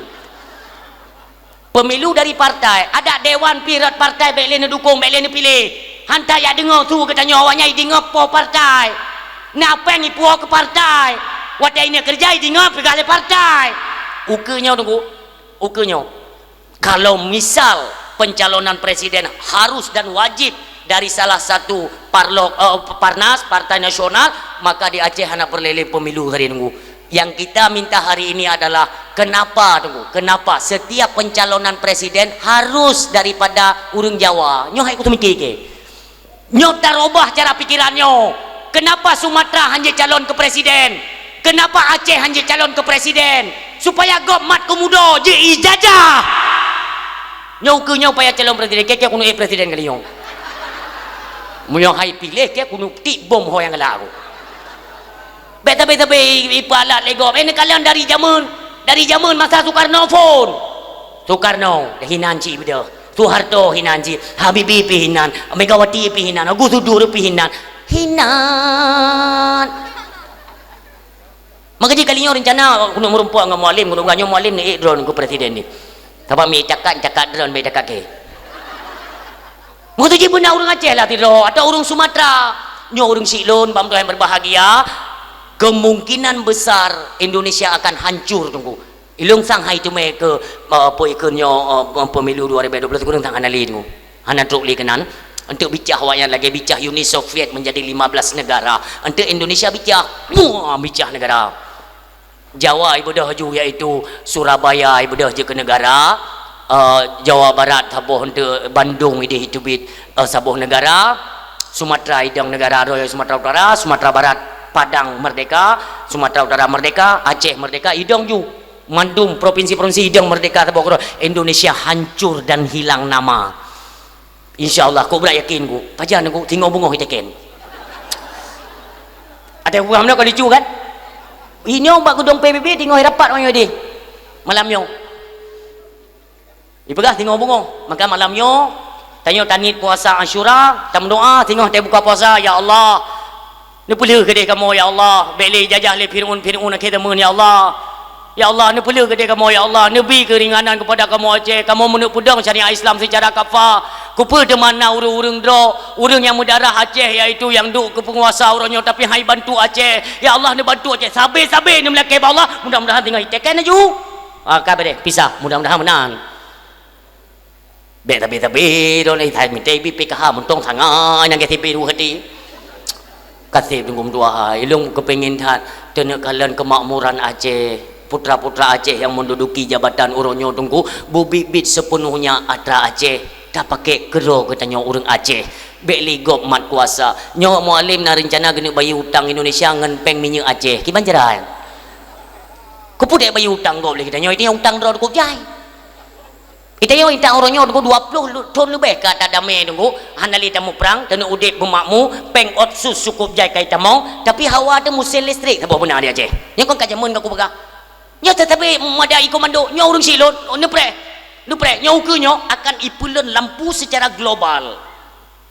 Pemilu dari partai, adak dewan pi rot partai bék lé neudukong, bék lé neupiléh. Hantai jak deungoe su geutanyoe awaknyan jideungoe po partai. Na péng jipuwoe keu partai. Watée ineuk keureuja jideungoe peugah lé partai. Ukeue nyoe, Teungku. Ukeue nyoe. Kalau misal pencalonan presiden harus dan wajib dari salah satu parlo-, eh, Parnas, Partai Nasional, maka di Aceh hana peureulée lé pemilu hari nunggu. Yang kita minta hari ini adalah, kenapa, Teungku? Kenapa setiap pencalonan presiden harus daripada ureuëng Jawa? Nyoe hai kuteumikir ke? Nyoe tarubah cara pikiran nyoe. Kenapa Sumatera hana calon ke presiden? Kenapa Aceh hana calon ke presiden? Supaya gob mat keumudo, ji ijajah. Nyoe ukeue nyoe payah calon presiden, keke kunu eh presiden kali nyoe. Meunyoe hai piléh, ke kunu tik bom ho nyang galak aku. Bék tabe-tabe ipeualat lé gob. Eh, neukalon dari jameun, dari jameun masa Sukarno phon. Sukarno, hinan cit beudôh. Soeharto hinan cit. Habibie pih hinan. Megawati pih hinan. Gus Dur pih hinan. Hinan. Maka jih kali nyoe rencana keuneuk meurumpok ngon Mualem, keuneuk geutanyoe Mualem neuék droeneuh keu presiden ni. Sabab mi cakat, cakat droeneuh, bék cakat kèe. Meukeusut jih beuna ureuëng Aceh lah sidroe, atau ureuëng Sumatera. Nyoe ureuëng siklon, bak meutuah nyang berbahagia, kemungkinan besar Indonesia akan hancur, Teungku. Ilôn sang hai teumé keu, eh, peue ikheun nyoe, eh, pemilu dua ribu dua puluh, ureuëng sang hana lé, Teungku. Hana trok lé keunan. Enteuk bicah awaknyan lagée bicah Uni Soviet menjadi lima belas negara. Enteuk Indonesia bicah, muah bicah negara. Jawa ibeudôh ju, yaitu Surabaya ibeudôh jeuet keu negara. Eh, Jawa Barat saboh untuk Bandung idéh teubiet, eh, saboh negara, Sumatera idong negara Royal Sumatera Utara, Sumatera Barat Padang Merdeka, Sumatera Utara Merdeka, Aceh Merdeka, idong ju. Mandum provinsi-provinsi idong merdeka saboh keudroe. Indonesia hancur dan hilang nama. Insya Allah, kok brat yakin ku. Pajan ku, tingoh beungoh iteken. Ada buah mana kau lucu kan? Ini bak gedong P B B tingoh rapat orang Yahudi. Malam nyoe. Ipeugah singoh beungoh, maka malam nyoe tanyoe taniet puasa Asyura, tameudoa singoh teubuka puasa, "Ya Allah, neupeulheueh keudeh kamoe, ya Allah, bék lé jajah lé Fir'aun, Fir'aun akhé zaman, ya Allah. Ya Allah, neupeulheueh keudeh kamoe, ya Allah, neubi keuringanan keupada kamoe Aceh, kamoe meuneuk peudong syariat Islam seucara kafa. Keupeue teuma na ureuëng-ureuëng droe, ureuëng nyang meudarah Aceh, yaitu nyang duek keu peunguasa uroe nyoe, tapi han jibantu Aceh. Ya Allah, neubantu Aceh, sabe-sabe neumeulakée bak Allah, mudah-mudahan singoh iteken laju." Ah, ka beudeh, pisah, mudah-mudahan meunan. Bék tabi-tabi droe lé, hai mita ibi P K H mantong sangai nyang gasé biru hati. Kaseb teungku meutuah hai, lôn keupengen that teuneuk kalon keumakmuran Aceh. Putra-putra Aceh nyang menduduki jabatan uroe nyoe teungku, beubiet-biet seupeunuhnya atra Aceh, tapakék keudroe geutanyoe ureuëng Aceh. Bék lé gob mat kuasa. Nyoe Mualem na reuncana geuneuk bayeue utang Indonesia ngon péng minyeuk Aceh. Kiban jaroe? Keupeue dek bayeue utang gob lé geutanyoe, itu nyang utang droe teungku jai. Geutanyoe intat uroe nyoe teungku dua ploh lu-, thon leubeh ka tadamé teungku, hana lé tamuprang, taneuk udeb beumakmu, péng otsus cukôp jai ka itamong, tapi hawa teuh musén listrik saboh beuna di Aceh. Nyoe kon ka jameun ka kupeugah. Nyoe teutabé meudai komando, nyoe ureuëng silot, neupreh. Neupreh, nyoe ukeue nyoe akan ipeulon lampu secara global.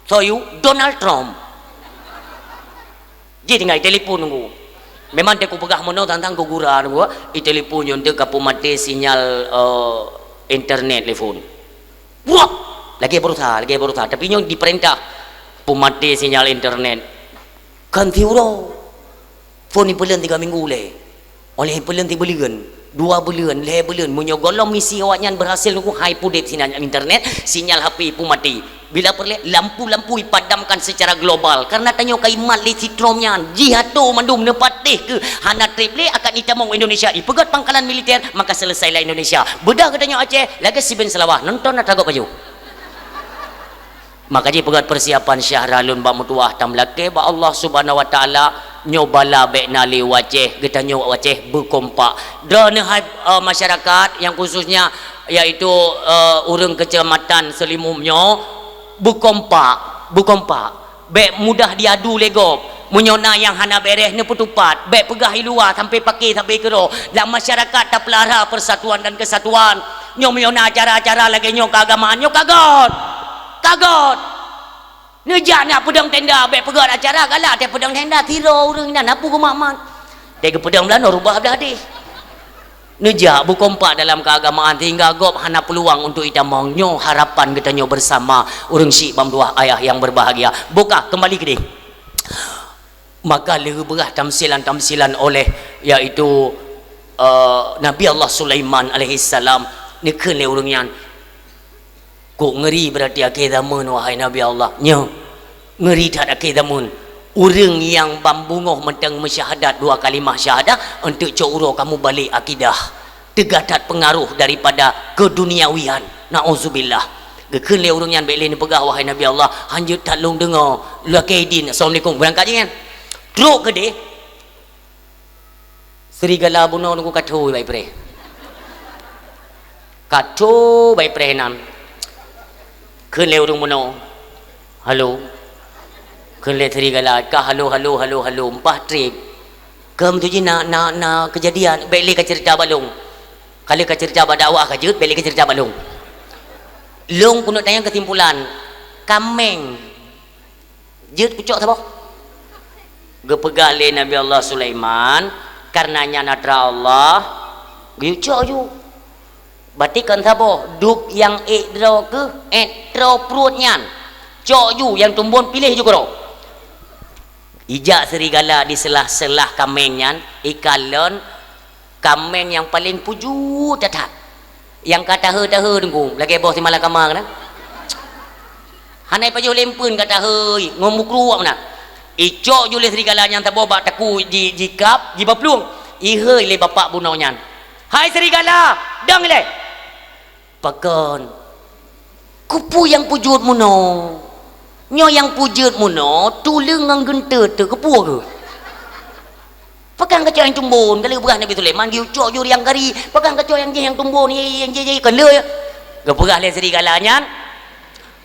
Soe yue? Donald Trump. Jih tinggai telepon nunggu. Memang teuku peugah meunoe tantang keu gura nunggu, i telepon nyoe teuh ka peumaté sinyal, eh, internet lé phon. Wah! Lagée berusaha, lagée berusaha. Tapi nyoe diperintah peumaté sinyal internet. Ganti uroe. Phon ipeulon tiga minggu lé. Óh lheueh ipeulon tiga buleuen, dua buleuen, lhée buleuen, meunyoe gohlom misi awaknyan berhasil nunggu hai pudeb sinyal internet, sinyal H P pun mati. Bila peureulée, lampu-lampu ipadamkan secara global. Karena tanyoe ka imat lé si Trump nyan, jih atô mandum neupatéh keu hana treb lé akan itamong Indonesia, ipeugét pangkalan militer, maka selesailah Indonesia. Beudah geutanyoe Aceh, lagée siben seulawah, nonton atra gob baju. Maka jipeugét persiapan syahra lôn bak meutuwah tameulakée bak Allah Subhanahu wa Taala, nyoe bala bék na lé u Aceh, geutanyoe u Aceh beukompak. Droeneuh hai, eh, masyarakat nyang khususnya yaitu, eh, ureuëng keucamatan Seulimum nyoe beukompak, beukompak. Bék mudah diadu lé gob. Meunyoe na nyang hana béreh neupeutupat, bék peugah i luwa sampai paké sabe keudroe. Lam masyarakat tapeulara persatuan dan kesatuan. Nyoe meunyoe na acara-acara lagée nyoe keagamaan, nyoe ka göt. Ka göt. Neujak nak peudong tenda, bék peugét acara galak teuh peudong tenda, tiroe ureuëng inan, na peue geumat-mat. Teuh geupeudong blah nyoe rubah blah deh. Neujak beukompak dalam keagamaan sehingga gob hana peuluang untuk itamong. Nyoe harapan geutanyoe bersama, ureuëng syiek bak meutuwah ayah yang berbahagia. Bukah kembali keudeh. Maka lheueh beurah tamsilan-tamsilan oleh, yaitu, eh, Nabi Allah Sulaiman alaihissalam, neukheun lé ureuëng nyan, "Kok ngeuri beurati akhé zameun, wahai Nabi Allah?" "Nyoe, ngeuri that akhé zameun. Ureuëng nyang bak bungöh mantong meusyahadat dua kalimah syahadah, eunteuk cok uroe ka mubalek akidah. Teuga that peungaroh daripada keuduniawian. Nauzubillah." Geukheun lé ureuëng nyan, "Bék lé neupeugah, wahai Nabi Allah, hanjeuet that lôn deungoe. Lakée idin, assalamualaikum." Beurangkat jih nyan. Trok keudeh. Serigala bunoe nunggu ka tho bak ipreh. Ka tho bak ipreh nan. Kheun lé ureuëng bunoe, "Halo." Kheun lé serigala, ka halo, halo, halo, halo, mpah treb. Keu meutuji na, na, na keujadian, bék lé kaceurita bak lôn. Ka lheueh kaceurita bak dakwah ka jeuet, bék lé kaceurita bak lôn. Lôn keuneuk tanyong keusimpulan, kaméng jeuet kucok saboh. Geupeugah lé Nabi Allah Sulaiman, "Kareuna nyan atra Allah, geuyue cok ju." Berarti kon saboh, dub nyang ék droe keuh, ék troe pruet nyan. Cok ju nyang tumbon, piléh ju keudroe. Ijak serigala di seulah-seulah kaméng nyan, ikalon kaméng nyang paleng pujuet that-that. Nyang ka tahe-tahe teungku, lagée boh si malakama keunan. Hana ipajoh lempeuen ka tahei, ngon mukru awak meunan. Icok ju lé serigala nyan saboh bak takue ji-, jikab, jibaplueng. Ihôi lé bapak bunoe nyan, "Hai serigala, dong ilée!" Pakon? Keupeue nyang peujeuet meunoe? Nyoe nyang peujeuet meunoe tuleueng ngon geunteut teuh, keupeue keuh? Pakon kacok nyang tumbon, ka lheueh peugah Nabi Sulaiman, geucok jurang gari, pakon kacok nyang jih nyang tumbon, ye, ye, nyang jih, jih, kon le, ya. Geupeugah lé serigala nyan,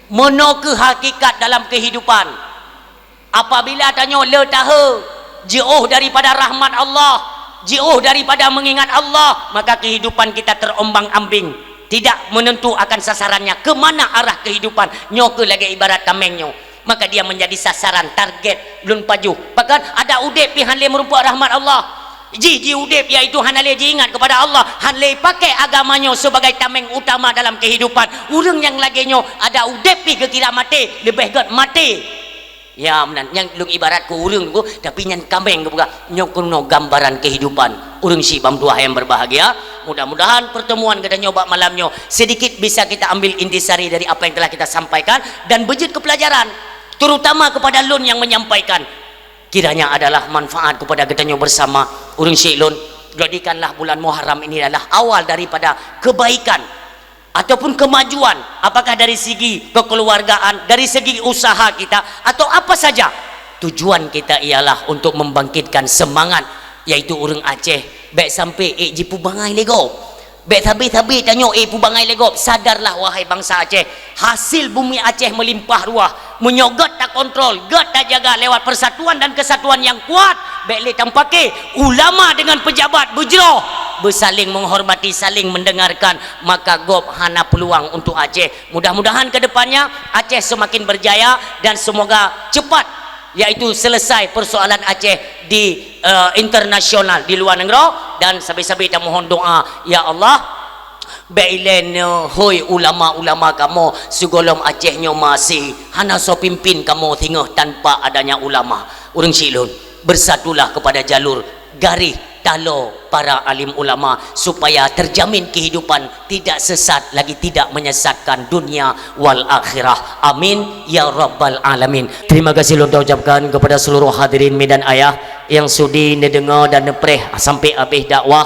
meunoe keuh hakikat dalam keuhidupan. Apabila tanyoe le tahe, jiôh daripada rahmat Allah, jiôh daripada meungingat Allah, maka keuhidupan kita terombang-ambing, tidak menentu akan sasarannya, ke mana arah keuhidupan. Nyoe keuh lagèe ibarat tameng nyoe. Maka dia menjadi sasaran, target lôn pajoh. Pakon? Adak udép pih hán lé meurumpok rahmat Allah. Ji, ji udép, yaitu hana lé jiingat kepada Allah, hán lé pakai agama nyoe sebagai tameng utama dalam kehidupan. Ureueng nyang lagèe nyoe, adak udép pih geukira maté, leubeh gèt maté. Ya, meunan. Nyang lôn ibarat keu ureueng tu, tapi nyan kameng geupeugah. Nyoe keunoe gambaran kehidupan. Ureueng syiek ban meutuah yang berbahagia, mudah-mudahan pertemuan geutanyoe bak malam nyoe sedikit bisa kita ambil intisari dari apa yang telah kita sampaikan dan beujeuet keu pelajaran, terutama kepada lôn nyang menyampaikan. Kiranya adalah manfaat kepada geutanyoe bersama. Ureueng syiek lôn, jadikanlah bulan Muharram ini adalah awal daripada kebaikan ataupun kemajuan, apakah dari segi kekeluargaan, dari segi usaha kita, atau apa saja. Tujuan kita ialah untuk membangkitkan semangat, yaitu ureueng Aceh bèk sampai ék jipeubangai lé gob. Bèk sabe-sabe tanyoe ék peubangai lé gob. Sadarlah, wahai bansa Aceh, hasil bumi Aceh melimpah ruah. Meunyoe gèt takontrol, gèt tajaga lewat persatuan dan kesatuan yang kuat, bèk lé tampake. Ulama dengan pejabat beujroh, beusaling menghormati, saling mendengarkan, maka gob hana peuluang untuk Aceh. Mudah-mudahan ke depannya Aceh semakin berjaya dan semoga cepat, yaitu selesai persoalan Aceh di, eh, internasional, di luar nanggroe, dan sabe-sabe tamohon doa, ya Allah, bèk ilèe neuhôi ulama-ulama kamoe sigohlom Aceh nyoe masih hana soe pimpin kamoe singoh tanpa adanya ulama. Ureueng syiek lôn, bersatulah kepada jalur garis taloe para alim ulama supaya terjamin kehidupan tidak sesat lagi, tidak menyesatkan dunia wal akhirah. Amin ya rabbal alamin. Terima kasih lôn ucapkan kepada seluruh hadirin mi dan ayah yang sudi neudeungoe dan neupreh sampai habéh dakwah,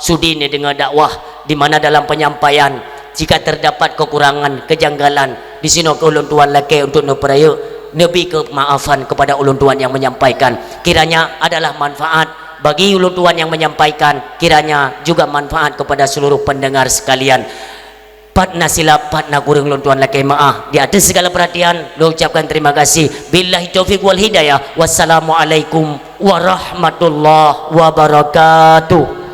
sudi neudeungoe dakwah di mana dalam penyampaian jika terdapat kekurangan, kejanggalan, di sinoe keuh ulôn tuan lakèe untuk neupeurayeuk, neubi keumaafan kepada ulôn tuan yang menyampaikan. Kiranya adalah manfaat bagi ulôn tuan yang menyampaikan, kiranya juga manfaat kepada seluruh pendengar sekalian. Pat na silap, pat na kureueng, lôn tuan lakèe meu'ah. Di ateueh segala perhatian, lôn ucapkan terima kasih. Billahi taufiq wal hidayah. Wassalamualaikum warahmatullahi wabarakatuh.